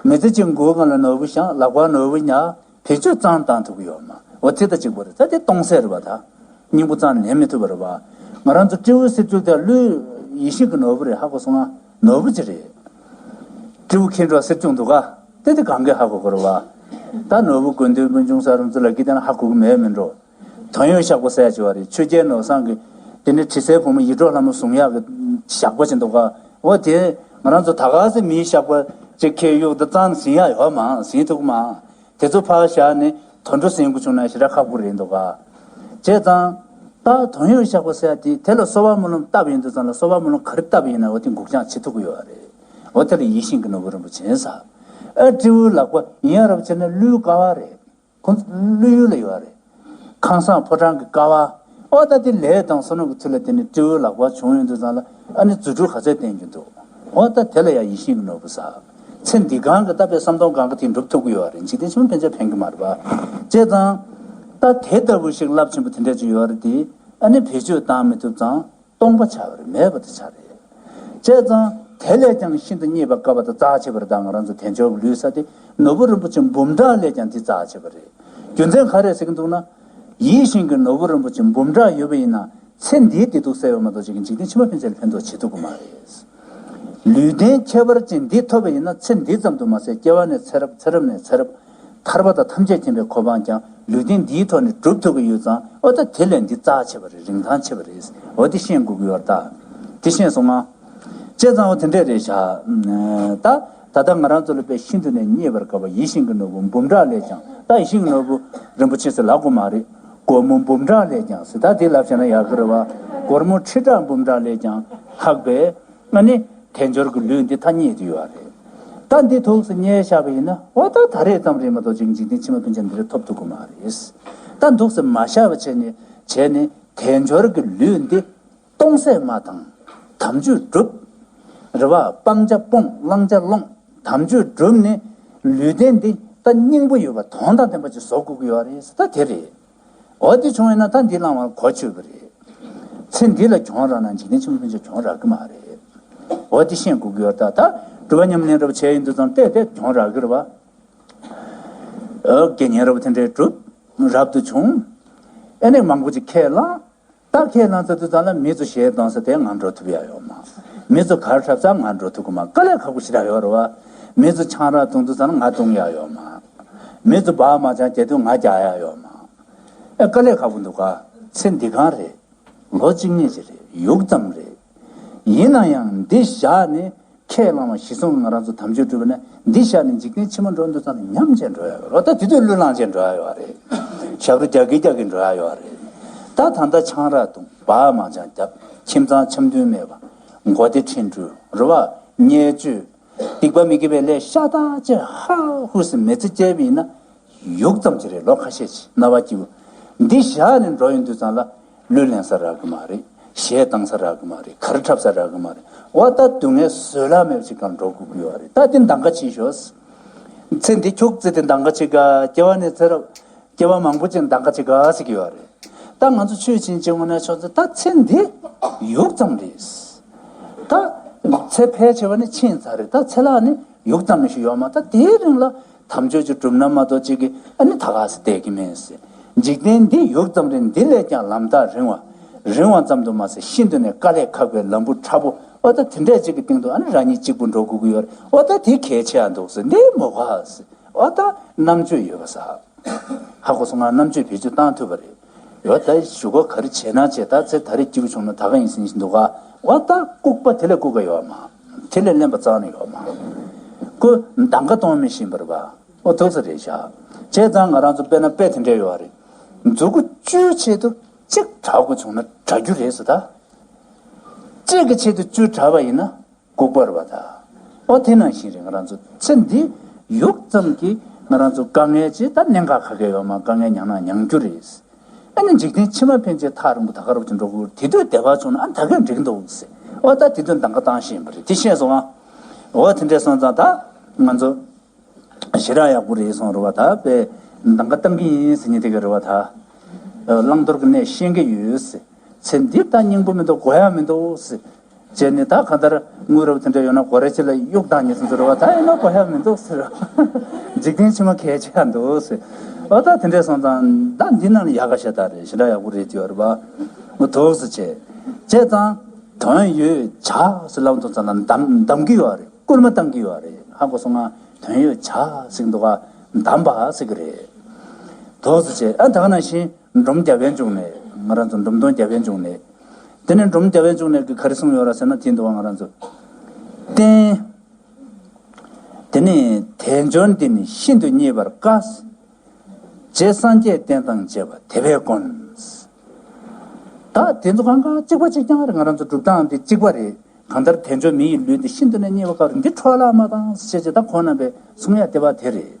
མི་ཚེ་གཅིག་མགོ་སྒང་ལ་ནོར་བུ་བཞག། ལག་པར་ནོར་བུ་ཉར། བེད་སྤྱོད་ཙམ་བཏང་ཐུབ་ཀྱི་ཡོད་མ། འོ་དེ་དང་གཅིག་པ་རེད། ད་དེ་སྟོང་ཟད་རེད་པ། ད་སྙིང་པོ་རྩ་ནས་ལེན་མི་ཐུབ་པ་རེད་པ། ང་རང་ཚོ་སྤྲེའུ་གསེར་ཕྱུག་དེ་ཀླུའི་ཡིད་བཞིན་གྱི་ནོར་བུ་རེད། ཧ་གོ་སོང་ང་། ནོར་བུ་ཅིག་རེད། སྤྲེའུ་ཁྱེར་འགྲོ་གསེར་ཕྱུག་འདུག་ག། དེ་དེ་གང་གས་ཧ་གོ་དགོས་རེད་པ། ད་ནོར་བུ་དགོས་འདོད་སྤུན་ཆུང་ཟེར་རུང་ཚོ་ལ་གི་དེ་ན་ཧ་གོ་གི་མེད་མིན་འགྲོ། དོན་ཡོད་བཞག་པ་ཟེར་ཡ་ཅིག་ཡོད་རེད། ཆོས་རྒྱལ་ནོར་བཟང་གི་དེ་ནི་དྲི་ཟའི་བུ་མོ་ཡིད་འཕྲོག་ལྷ་མོ་བཟུང་ཡག་གི་ཞགས་པ་ཅིག་འདུག་ག། འོ་དེ་ང་རང་ཚོ་ད་ག་སེ་མིའི་ཞགས་པ་ཅིག་ཁྱེར་གཡུག་ད་རྩ་ནས་ཟིན་ཡ་ཡོད་མ། ཟིན་ཐུབ་མ། དེ་ཚོ་ཕར་བཞག་ནས་དུད་འགྲོ་ཟིན་དགོས་བྱུང་ན་ཞེ་དྲག་ཁག་པོ་རེད་འདུག་ག། བྱས་ཙང་ད་དོན་ཡོད་བཞག་པ་ཟེར་ཡ་དེ་དེ་ལ་གསོལ་བ་སྨོན་ལམ་བཏབ་ཡོང་དུས་ཙང་ལ་གསོལ་བ་སྨོན་ལམ་ག་རེ་བཏབ་ཡིན་ན་འོ་དེ་འགུགས་འཆང་བྱེད་ཐུབ་ཀྱི་ཡོད་རེད། འོ་དེ་ལ་ཡིད་བཞིན་གྱི་ནོར་བུ་རིན་པོ་ཆེ་ཟེར། ཨ་སྤྲེའུའི་ལག་པ་ཡིན་ཡ་རབ་བྱས་ན་ཀླུའི་ཀ་བ་རེད། ཁོང་ཚོ་ཀླུ་ཡུལ་ལ་ཡོད་རེད། ཁང་བཟང་ཕོ་བྲང་གི་ཀ་བ། ཨོ་ད་དེ་ལས་དང་བསོད་ནམས་ཀྱི་ཚུལ་ལ་དེ་ནི་སྤྲེའུའི་ལག་པ་བྱུང་ཡོང་དུས་ཙང་ལ་ཨ་ནི་རྫུ་འཕྲུལ་ག་ཚོད་བསྟན་གྱི་འདུག། ཨོ་ད་དེ་ལ་ཡང་ཡིད་བཞིན་གྱི་ནོར་བུ་ཟེར། ཚེ་འདི་གང་གི་ད་དཔེ་བསམ་སྟོང་གང་གི་དེ་འགྲུབ་ཐུབ་ཀྱི་ཡོད་རེད། འཇིག་རྟེན་ཕྱི་མ་ཕན་ཆད་ཕན་གྱི་མ་རེད་པ། བྱས་ཙང་། ད་དེ་ལྟ་བུ་ཞིག་རླབས་ཆེན་པོ་དེ་འདྲས་ཅིག་ཡོད་རེད་དེ། ཨ་ནི་བེད་སྤྱོད་བཏང་མི་ཐུབ་ཙང་། སྟོང་པ་ཆགས་པ་རེད། མེད་པ་དེ་ཆགས་རེད། བྱས་ཙང་དེ་ལས་ཀྱང་ཤིན་ཏུ་རྙེད་པར་དཀའ་བ་དང་རྩ་ཆེ་བ་རེད། ད་ང་རང་ཚོ་དལ་འབྱོར་གྱི་ལུས་ཟེར་དེ་ནོར་བུ་རིན་པོ་ཆེ་འབུམ་ཕྲག་ལས་ཀྱང་དེ་རྩ་ཆེ་བ་རེད། རྒྱུ་མཚན་ག་རེ་ཟེར་གྱི་འདུག་ན། ཡིད་བཞིན་གྱི་ནོར་བུ་རིན་པོ་ཆེ་འབུམ་ཕྲག་ཡོད་པ་ཡིན་ན་ ཚེ་འདིའི་བདེ་སྡུག་བསལ་བ་མ་གཏོགས་ཅིག་འཇིག་རྟེན་ཕྱི་མ་ཕན་ཆད་ལ་ཕན་ཐོགས་བྱེད་ཐུབ་ཀྱི་མ་རེད། ལུས་རྟེན་ཁྱད་པར་ཅན་འདི་ཐོབ་པ་ཡིན་ན་ཚེ་འདི་ཙམ་དུ་མ་ཟད་སྐྱེ་བ་ནས་ཚེ་རབས་ཚེ་རབས་ནས་ཚེ་རབས་ཐར་པ་དང་ཐམས་ཅད་མཁྱེན་པའི་གོ་འཕང་ཀྱང་ལུས་རྟེན་འདིའི་ཐོག་ནས་སྒྲུབ་ཐུབ་ཀྱི་ཡོད་ཙང་ཨོ་ད་དེ་ལས་འདི་རྩ་ཆེ་བ་རེད། རིན་ཐང་ཆེ་བ་རེད། འོ་དེ་ཤེས་དགོས་ཀྱི་ཡོད་རེད། ད་དེ་ཤེས་སོང་ང་། བྱས་ཙང་འོ་དེ་འདྲས་རེད་བཞག་ད་ད་ལྟ་ང་རང་ཚོ་ལ་དཔེ་ཤིན་ཏུ་ནས་རྙེད་པར་དཀའ་བ་ཡིད་བཞིན་གྱི་ནོར་བུ་འབུམ་ཕྲག་ལས་ཀྱང་ད་ཡིད་བཞིན་གྱི་ནོར་བུ་རིན་པོ་ཆེ་ཟེར་ལབ་དགོས་མ་རེད། སྒོར་མོ་འབུམ་ཕྲག་ལས་ཀྱང་ཟེར་ད་དེ་ལབ་བྱས་ན་ཡག་གི་རེད་བ། སྒོར་མོ་ཁྲི་ཕྲག་འབུམ་ཕྲག་ལས་ཀྱང་ལྷག་པའི་ང་ནི་དལ་འབྱོར་གྱི་ལུས་འདི་ད་རྙེད་དུ་ཡོད་རེད། ད་འདི་ཐུགས་སུ་རྙེད་བཞག་པ་ཡིན་ན་འོ་ད་ད་རེས་ཙམ་རེད་མ་གཏོགས་ཅིག་འཇིག་རྟེན་ཕྱི་མ་ཕན་ཆད་འདི་རེད་ཐོབ་ཐུབ་ཀྱི་མ་རེད། ད་འདུག་སེ་མ་བཞག་པ་བྱས་ནས་བྱས་ནས་དལ་འབྱོར་གྱི་ལུས་འདི་སྟོང་ཟད་མ་བཏང་། དམ་ཆོས་སྒྲུབ། རེད་བ། སྤང་བྱ་སྤོང་བླང་བྱ་སློང་། དམ་ཆོས་སྒྲུབ་ནས་ལུས་རྟེན་འདི་ད་སྙིང་པོ་ཡོད་པ་དོན་དང་ལྡན་པ་ཅིག་བཟོ་དགོས་ཀྱི་ཡོད་རེད་ཟེར་ད་དེ་རེད། འོ་དེ་བྱུང་ཡོད་ན་ད་འདི་བླང་བ་གོ་ཆོད་པ་རེད། ཚེ་འདི་ལ་གྱོང་རག་ན་འཇིག་རྟེན་ཕྱི་མ་ཕན་ཆད་གྱོང་རག་གི་མ་རེད། འོ་དེ་ཤེས་དགོས་ཀྱི་ཡོད་རེད། ད་ད་སྒྲུབ་པ་ཉམས་ལེན་རེ་བ་བྱས་ཡོང་དུས་ཙང་ཏེ་ཏེ་གྱོང་རག་གི་རེད་བ། འོ་དགེ་བསྙེན་རེ་བ་དེ་འདྲའི་སྒྲུབ་རབ་ཏུ་བྱུང་། ཨེ་ནས་མང་པོ་ཅིག་ཁས་བླངས། ད་ཁས་བླངས་ཚར་དུས་ཙང་ལ་མི་ཚོ་གཞས་གཏོང་ས་དེ་ང་འགྲོ་ཐུབ་ཡ་ཡོད་མ། མི་ཚོ་གར་འཁྲབ་ས་ང་འགྲོ་ཐུབ་ཀྱི་མ། དཀའ་ལས་ཁག་པོ་ཞེ་དྲག་ཡོད་རེད་བ། མི་ཚོ་ཆང་རག་བཏུང་དུས་ཙང་ལ་ང་བཏུང་ཡ་ཡོད་མ། མི་ཚོ་སྦག་མ་ཅང་རྒྱག་དུས་ང་རྒྱག་ཡ་ཡོད་མ། ཨེ་དཀའ་ལས་ཁག་པོ་འདུག་ག་ཚེ་འདི་གང་རེད། ལོ་གཅིག་གཉིས་ཅིག་རེད། ཡུག་ཙམ་རེད། ཡིན་ན་ཡང་འདི་བཞག་ནས་ཁས་བླངས་བ་གཞི་བཟུང་གི་ང་རང་ཚོ་དམ་ཆོས་སྒྲུབ་པ་ན་འདི་བཞག་ནས་འཇིག་རྟེན་ཕྱི་མ་འགྲོ་འདུག་ཙང་ཉམས་བྱས་འགྲོ་ཡ་ཡོད་རེད། ད་དེ་དུས་བློས་བླངས་བྱས་འགྲོ་ཡ་ཡོད་རེད། ཞབས་བྲོ་རྒྱག་གིན་རྒྱག་གིན་འགྲོ་ཡ་ཡོད་རེད། ད་ད་ལྟ་ཆང་རག་འཐུང་སྦག་མ་ཅང་རྒྱབ་ཁྱིམ་ཚང་འཆམ་མཐུན་མེད་པ་མགོ་བདེ་ཕྲན་འགྲུལ་རེད་བ། བརྙས་བཅོས་སྡིག་པ་མི་དགེ་བའི་ལས་ཤ་སྟག་ཅིག་ཧ་ཧུ་སི་མི་ཚེ་སྐྱེལ་བ་ཡིན་ན། ཡུག་ཙམ་ཅིག་རེད། ལོ་ཁ་ཤས་ཅིག་རྣ་བ་སྐྱིད་པོ། འདི་བཞག་ནས་འགྲོ་ཡོང་དུས་ཙང་ལ་གླུ་ལེན་ས་རག་གི་མ་རེད། གཞས་བཏང་ས་རག་གི་མ་རེད། གར་འཁྲབ་ས་རག་གི་མ་རེད། འོ་ད་སྡུག་བསྔལ་བཟོད་གླགས་མེད་པ་ཅིག་སྒང་འགྲོ་དགོས་ཀྱི་ཡོད་རེད། ད་འདི་འདང་ག་བྱེད་ཤོག་ཚེ་འདི་ཁྱུག་ཙམ་དེ་འདང་ག་བྱེད་ག་སྐྱེ་བ་ནས་ཚེ་རབས་སྐྱེ་བ་མང་པོ་ཅིག་འདང་ག་བྱེད་ག་ཟེར་གི་ཡོད་རེད། ད་ང་ཚོ་ཆོས་བྱེད་ཅིག་ངོ་ནས་ཆོག་ཚེ་ད་ཚེ་འདི་ཡུག་ཙམ་རེད། ད་ཚེ་ཕལ་ཆེ་བ་ནི་ཕྱིན་ཚར་རེད། ད་ཚེ་ལྷག་ནི་ཡུག་ཙམ་ནི་ཞིག་ཡོད་མ། ད་དེའི་རིང་ལ་དམ་ཆོས་ཅིག་སྒྲུབ་ན་མ་གཏོགས་ཅིག་གི་ཨ་ནི་ད་ག་སེ་བསྡད་ཀྱི་མེད་ཟེར། འཇིག་རྟེན་འདི་ཡུག་ཙམ་རེད། འདི་ལས་ཀྱང་ལམ་ཐག་རིང་བ། རིང་བ་ཙམ་དུ་མ་ཟད་ཤིན་ཏུ་ནས་དཀའ་ལས་ཁག་པའི་ལམ་བུ་ཕྲ་བོ། ཨོ་ད་དེ་འདྲས་ཅིག་གི་སྟེང་དུ་ཨ་ནི་རང་ཉིད་གཅིག་པུ་འགྲོ་དགོས་ཀྱི་ཡོད་རེད། ཨོ་ད་དེ་གལ་ཆེ་ཡ་འདུག་ཟེར། འདི་མོ་ག་ཟེར། ཨོ་ད་རྣམ་དཔྱོད་ཡོད་པ་ཟེར། ཧ་གོ་སོང་ང་། རྣམ་དཔྱོད་བེད་སྤྱོད་བཏང་ཐུབ་པ་རེད། ཡོད་ད་ཞུ་སྒོ་ག་རེ་བྱས་ན་བྱས། ད་ཚེ་ད་རེས་སྐྱིད་པོ་བྱུང་ན་ད་ག་ཡིན་ཟིན་བཞིན་འདུག་ག་ཨོ་ད་ལྐུགས་པ་དེ་ལས་ལྐུགས་པ་ཡོད་མ། དེ་ལས་གླེན་པ་རྩ་ནས་ཡོད་མ། ཁོ་འདང་ག་གཏོང་མི་ཤེས་པར་བ། ཨོ་ཐུག་ས་རེད་བཞག་བྱས་ཙང་ང་རང་ཚོ་དཔེར་ན་དཔེ་དེ་འདྲས་ཡོད་རེད། མཛུ་གུ་བཅུའི་ཆེད་དུ་གཅིག་དྲག་དགོས་བྱུང་ན་དྲག་རྒྱུ་རེད་ཟེར། ད་གཅིག་གི་ཆེད་དུ་བཅུ་དྲག་པ་ཡིན་ན། ལྐུགས་པ་རེད་བ་ད། ཨོ་དེ་ནང་བཞིན་རེད། ང་རང་ཚོ་ཚེ་འདི་ཡུག་ཙམ་གྱིས་ང་རང་ཚོ་དཀའ་ངལ་ཅིག་ད་གནད་འགག་ག་གེ་ཡོད་མ། དཀའ་ངལ་མྱངས་ན་མྱངས་རྒྱུ་རེད། ཨ་ནི་འཇིག་རྟེན་ཕྱི་མ་ཕན་ཆད་ཐག་རིང་པོ་ད་ག་རབ་ཅིག་འགྲོ་དགོས། དེ་དུས་བདེ་བ་བྱུང་ན་ཨ་ད་ག་འགྲིག་འདུག་ཟེར། ཨོ་ད་དེ་དུས་འདང་ག་བཏང་ཤེས་པ་རེད། དེ་ཤེས་སོང་ཨ། ཨོ་དེ་འདྲས་སོང་ཙང་ད་ང་ཚོ། ཞེ་དྲག་ཡག་པོ་རེད་སོང་རེད་བ། ད་དཔེ་འདང་ག་བཏང་གི་ཡིན་ཟེར་མཁན་དེ་ག་རེད་བ་ད། བླང་དོར་གྱི་གནས་ཤེས་ཀྱི་ཡོད་ཟེར། ཚེ་འདི་ད་སྙིང་པོ་མི་འདུག་དགོས་ཡ་མི་འདུག་ཟེར། བྱས་ནས་ད་གང་ལྟར་དངུལ་རབས་དེ་འདྲ་ཡོད་ན་སྒོ་ར་ཅིག་ལ་གཡུག་བཏང་ཉེ་ཚོ་ཚོ་རེད་བ། ད་ཡིན་ན་དགོས་ཡ་མི་འདུག་ཟེར། འཇིག་རྟེན་ཕྱི་མ་གལ་ཆེ་ཡ་འདུག་ཟེར། ཨོ་ད་དེ་འདྲས་སོང་ཙང་ད་འདི་ནང་ལ་ཡག་ག་ཤ་སྟག་རེད། ཞེ་དྲག་ཡག་པོ་རེད་ཡོད་རེད་བ། འོ་ཐུགས་སུ་ཆེ། བྱས་ཙང་དོན་ཡོད་བྱ་ཟེར་ལབ་དུས་ཙང་ལ་འདམ་འདམ་གྱི་ཡོད་རེད། སྐུལ་མ་བཏང་གི་ཡོད་རེད། ཧ་གོ་སོང་ང་། དོན་ཡོད་བྱ་ཟེར་གྱི་འདུག་ག་འདམ་པ་ཟེར་གྱི་རེད། ཐུགས་སུ་ཆེ། ཨ་ད་ག་ནང་བཞིན་འབྲོམ་རྒྱབ་པའི་འབྱུང་གནས། ང་རང་ཚོ་འབྲོམ་སྟོན་རྒྱབ་པའི་འབྱུང་གནས། དེ་ནས་འབྲོམ་རྒྱབ་པའི་འབྱུང་གནས་ཀྱིས་ག་རེ་གསུངས་ཡོད་ར་ཟེར་ན། དེ་འདུག་ག་ང་རང་ཚོ་རྟེན། དེ་ནས་དལ་འབྱོར་འདི་ནི་ཤིན་ཏུ་རྙེད་པར་དཀའ། རྗེ་སངས་རྒྱས་བསྟན་དང་བཅས་པ་དེ་བས་དཀོན། ད་དེ་ཚོ་གང་ག་གཅིག་པ་གཅིག་རྐྱང་རེད། ང་རང་ཚོ་སྒྲུབ་སྟངས་འདི་གཅིག་པ་རེད། གང་ལྟར་དལ་འབྱོར་མི་ཡི་ལུས་འདི་ཤིན་ཏུ་ནས་རྙེད་པར་དཀའ་བ་འདི་འཕྲོ་བརླག་མ་བཏང་ཟེར་བྱས་ད་ཁོང་རྣམ་པས་གསུང་ཡ་དེ་བ་དེ་རེད།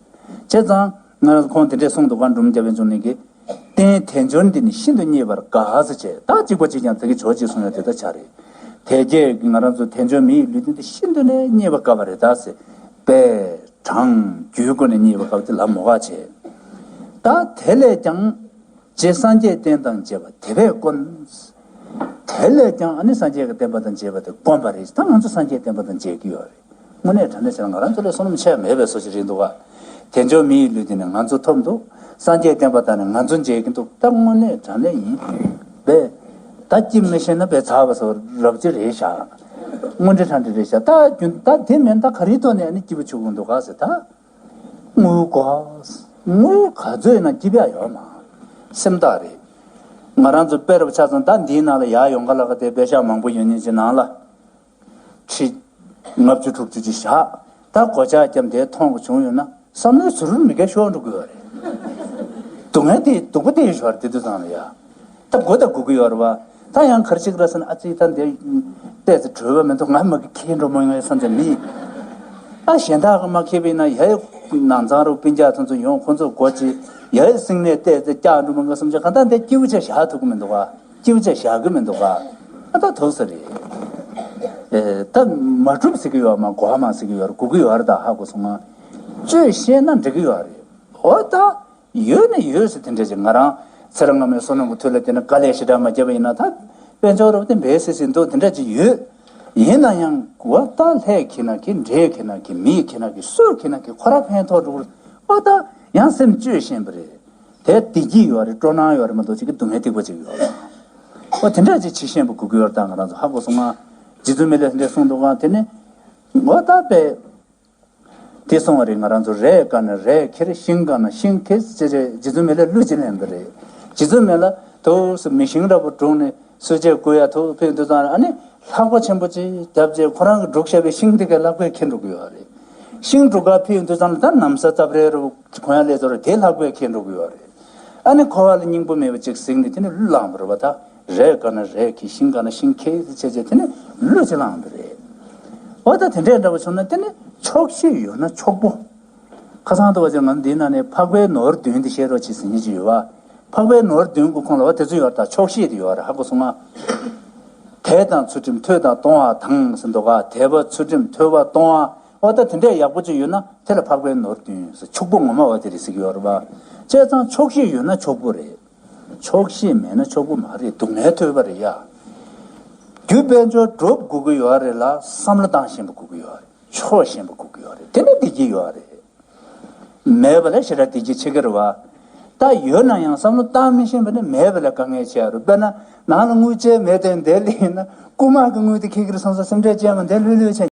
བྱས་ཙང་ང་རང་ཚོ་ཁོང་དེ་འདྲས་གསུངས་འདུག་ག་འབྲོམ་རྒྱབ་པའི་འབྱུང་གནས་ཀྱིས། རྟེན་དལ་འབྱོར་འདི་ནི་ཤིན་ཏུ་རྙེད་པར་དཀའ་ཟེར་བྱས། ད་གཅིག་པ་གཅིག་རྐྱང་ད་གིན་ཇོ་གཅིག་གསུང་ཡ་དེ་ད་ཆ་རེད། དལ་བརྒྱད་ང་རང་ཚོ་དལ་འབྱོར་མི་ཡི་ལུས་རྟེན་འདི་ཤིན་ཏུ་ནས་རྙེད་པར་དཀའ་བ་རེད་ད་ཟེར། དཔེ། གྲངས་རྒྱུའི་སྒོ་ནས་རྙེད་པའི་སྐབས་དེ་ལ་མོ་ག་བྱས། ད་དེ་ལས་ཀྱང་རྗེ་སངས་རྒྱས་བསྟན་དང་བཅས་པ་དེ་བས་དཀོན། དེ་ལས་ཀྱང་ཨ་ནི་སངས་རྒྱས་ཀྱི་བསྟན་པ་དང་བཅས་པ་དེ་དཀོན་པ་རེད། ད་ང་ཚོ་སངས་རྒྱས་བསྟན་པ་དང་མཇལ་གྱི་ཡོད་རེད། དངོས་གནས་དྲང་གནས་བྱས་ན་ང་རང་ཚོ་ལས་བསོད་ནམས་ཆེ་བ་མེད་པའི་བཟོ་ཞིག་རེད་འདུག་ག་དལ་འབྱོར་མི་ཡི་ལུས་དེ་ནི་ང་ཚོ་ཐོབ་འདུག་སངས་རྒྱས་བསྟན་པ་དང་ནི་ང་ཚོ་མཇལ་གྱི་འདུག་ད་དངོས་གནས་དྲང་གནས་ཡིན་པས། ད་ ད་སྐྱིད་མི་ཤེས་ན་བས་ཚ་བ་སོགས་རབ་ཅི་རེད་ཤག་དངོས་འབྲེལ་ཕྲ་འབྲེལ་རེད་ཤག་ད་རྒྱུན་ད་དེ་མིན་ད་ག་རེའི་ཐོག་ནས་ཨ་ནི་སྐྱིད་པོ་བྱུང་གི་འདུག་ག་ཟེར་ད། དངུལ་གོ། དངུལ་ག་ཚོད་ཡིན་ན་སྐྱིད་པ་ཡོད་མ། སེམས་ཐག་རེད། ང་རང་ཚོ་དཔེ་རུ་ཆ་ཚང་ད་འདིའི་ནང་ལ་ཡར་ཡོང་ག་ལ་ག་དེ་པེ་ཤག་མང་པོ་ཡོད་ཉིན་གྱི་ནང་ལ། ཁྲི་ལྔ་བཅུ་དྲུག་ཅུ་ཅིག་བཞག་ད་སྒོ་ལྕགས་བརྒྱབ་དེ་མཐོང་གི་བྱུང་ཡོད་ན་བསམ་བློའི་ཟུར་མི་འགལ་ཤོར་འགྲོ་གི་ཡོད་རེད། སྡུག་བསྔལ་དེ་སྡུག་པོ་དེ་ཡོད་ཤོར་དེ་དུས་ཙང་ལ་ཡ། ད་སྒོ་ད་སྒུག་གི་ཡོད་རེད་བ། ད་ཡང་གར་ཅིག་ར་སན་ཨ་ཙི་ད་འདི་ཏོག་ཙམ་བྲོས་པ་མི་འདུག་ང་མ་གི་ཁེལ་འགྲོ་མོ་ཡོང་ཡ་བསམ་ཙམ་མི། ཨ་གཞན་དག་གི་མ་ཁེལ་བས་ན་ཡ་ནང་ཚང་རུ་སྤུན་ཀྱག་ཚོ་ཚོ་ཡོང་ཁོ་ཚོ་སྒོ་ཅི་ཡ་སིང་ནས་ཏོག་ཙམ་བཀྱག་འགྲོ་མོ་ང་བསམ་ཅི་གང་ལྟར་འདི་སྐྱིད་པོ་ཆ་བཞག་ཐུབ་གི་མི་འདུག་བ། སྐྱིད་པོ་ཆ་བཞག་གི་མི་འདུག་ག་ཨ་ད་ཐུག་ས་རེད། ཨེ་ད་མ་གྲུབ་ཟེར་གི་ཡོད་མ་གོ་མ་ཟེར་གི་ཡོད་རེད་སྒུག་གི་ཡོད་རེད་ད་ཧ་གོ་སོང་ང་། བཅོས་ཤེས་ན་འགྲིག་གི་ཡོད་རེད། འོ་ད་ཡོད་ན་ཡོད་ཟེར་དེ་འདྲ་ཅིག་ང་རང་ཚེ་རིང་སྔ་མའི་བསོད་ནམས་ཀྱི་མཐུ་ལ་བརྟེན་ནས་དཀའ་ལས་ཞེ་དྲག་མ་བརྒྱབ་པ་ཡིན་ན་ད་དཔལ་འབྱོར་རབ་དེ་འབད་སྲིད་སྲིད་འདུག་དེ་འདྲ་ཅིག་ཡོད། ཡིན་ན་ཡང་འོ་ད་ལྷས་ཁྱེར་ན་ཁྱེར་འདྲེས་ཁྱེར་ན་ཁྱེར་མིས་ཁྱེར་ན་ཁྱེར་སུས་ཁྱེར་ན་ཁྱེར་ཁོ་ར་ཕན་ཐོགས་འགྲོ་གི་རེད། འོ་ད་ཡང་སེམས་བཅོས་ཤེས་པ་རེད། དེ་བདེ་སྐྱིད་ཡོད་རེད་སྤྲོ་སྣང་ཡོད་རེད་མ་གཏོགས་ཅིག་གི་སྡུག་བསྔལ་ཐིགས་པ་ཅིག་ཡོད་རེད། ཨོ་དེ་འདྲ་ཅིག་བྱེད་ཤེས་པ་དགོས་ཀྱི་ཡོད་རེད་ད་ང་རང་ཚོ་ཧ་གོ་སོང་ང་། རྗེ་བཙུན་མི་ལས་དེ་འདྲ་གསུངས་འདུག་ག་དེ་ནི། ངོ་ད་པས། དེ་གསུང་བ་རེད་ང་རང་ཚོ་རས་བཀག་ན་རས་ཁྱེར་ཤིང་བཀག་ན་ཤིང་ཁྱེར་ཅེས་རྗེ་བཙུན་མི་ལས་གླུ་ཅིག་ལེན་པ་རེད། རྗེ་བཙུན་མི་ལ་དུ་མི་ཤིང་འདྲ་པོ་དྲུངས་ནས། གསོལ་ཇ་བསྐོལ་ཡ་ཐུག་ཕེབས་དུས་ཙང་ཨ་ནི་ལྷགས་པ་ཆེན་པོ་ཅིག་བརྒྱབ་རྗེས་ཁོ་རང་གི་སྒྲུག་བཞག་པའི་ཤིང་དེ་གའི་ལྷགས་པས་ཁེངས་འགྲོ་གི་ཡོད་རེད། ཤིང་སྒྲུག་ག་ཕེབས་དུས་ཙང་ལ་ད་ན་བཟའ་རྩབ་རལ་རུ་གོན་ཡ་ལས་ཚོར་དེ་ལྷགས་པས་ཁེངས་འགྲོ་གི་ཡོད་རེད། ཨ་ནི་ཁོ་བ་ལ་སྙིང་པོ་མེད་པ་ཅིག་གཟིགས་ནས་དེ་ནི་གླུ་བླངས་པ་རེད་བ་ད། རས་བཀག་ན་རས་ཁྱེར་ཤིང་བཀག་ན་ཤིང་ཁྱེར་ཟེར་བྱས་རྗེས་དེ་ནི་གླུ་ཅིག་བླངས་པ་རེད། འོ་ད་དེ་འདྲའི་འདྲ་པོ་བྱུང་ན་དེ་ནི་ཆོག་ཤེས་ཡོད་ན་ཆོག་པོ། ཁ་སང་དུ་བ་ཅན་ང་འདི་ན་ནས་འཕགས་པའི་ནོར་བདུན་དེ་བཤད་རོགས་བྱེད་ཟེར་མཁན་ཅིག་ཡོད་བ། འཕགས་པའི་ནོར་བདུན་གྱི་ཁོངས་ལ་བ་དེ་ཚོ་ཡོད་རེད་ད་ཆོག་ཤེས་དེ་ཡོད་རེད་ཧ་གོ་སོང་ང་། དད་དང་ཚུལ་ཁྲིམས་ཐོས་དང་གཏོང་བ་དང་ཟེར་འདུག་ག་དད་པ་ཚུལ་ཁྲིམས་ཐོས་པ་གཏོང་བ་འོ་ད་དེ་འདྲའི་ཡག་པོ་ཅིག་ཡོད་ན་དེ་ལ་འཕགས་པའི་ནོར་བདུན་ཟེར་ཕྱུག་པོ་ངོ་མ་བ་དེ་རེད་ཟེར་གྱི་ཡོད་རེད་བ། བྱས་ཙང་ཆོག་ཤེས་ཡོད་ན་ཕྱུག་པོ་རེད། ཆོག་ཤེས་མེད་ན་ཕྱུག་པོ་མ་རེད་སྡུག་བསྔལ་ཐོས་པ་རེད་ཡ། རྒྱུ་དཔལ་འབྱོར་སྒྲུབ་དགོས་ཀྱི་ཡོད་རེད་ལ་བསམ་བློ་བཏང་ཤེས་པ་དགོས་ཀྱི་ཡོད་རེད་ཆོག་ཤེས་པ་དགོས་ཀྱི་ཡོད་རེད་དེ་ནི་བདེ་སྐྱིད་ཡོད་རེད། མེད་པ་ལ་ཞེ་དྲག་བདེ་སྐྱིད་ཆེ་གི་རེད་བ། ད་ཡོད་ན་ཡང་བསམ་བློ་བཏང་མི་ཤེས་པ་ནི་མེད་པ་ལ་དཀའ་ངལ་ཆེ་ཡ་རེད་དཔེར་ན་ནང་ལ་དངུལ་ཅན་མེད་དེ་འདས་ལེ་ཡིན་ན་རྐུ་མ་གི་དངུལ་དེ་ཁྱེར་གི་རེད་བསམ་ས་སེམས་ཁྲལ་ཅན་མ་འདས་ལྷོད་ལྷོད་བྱས།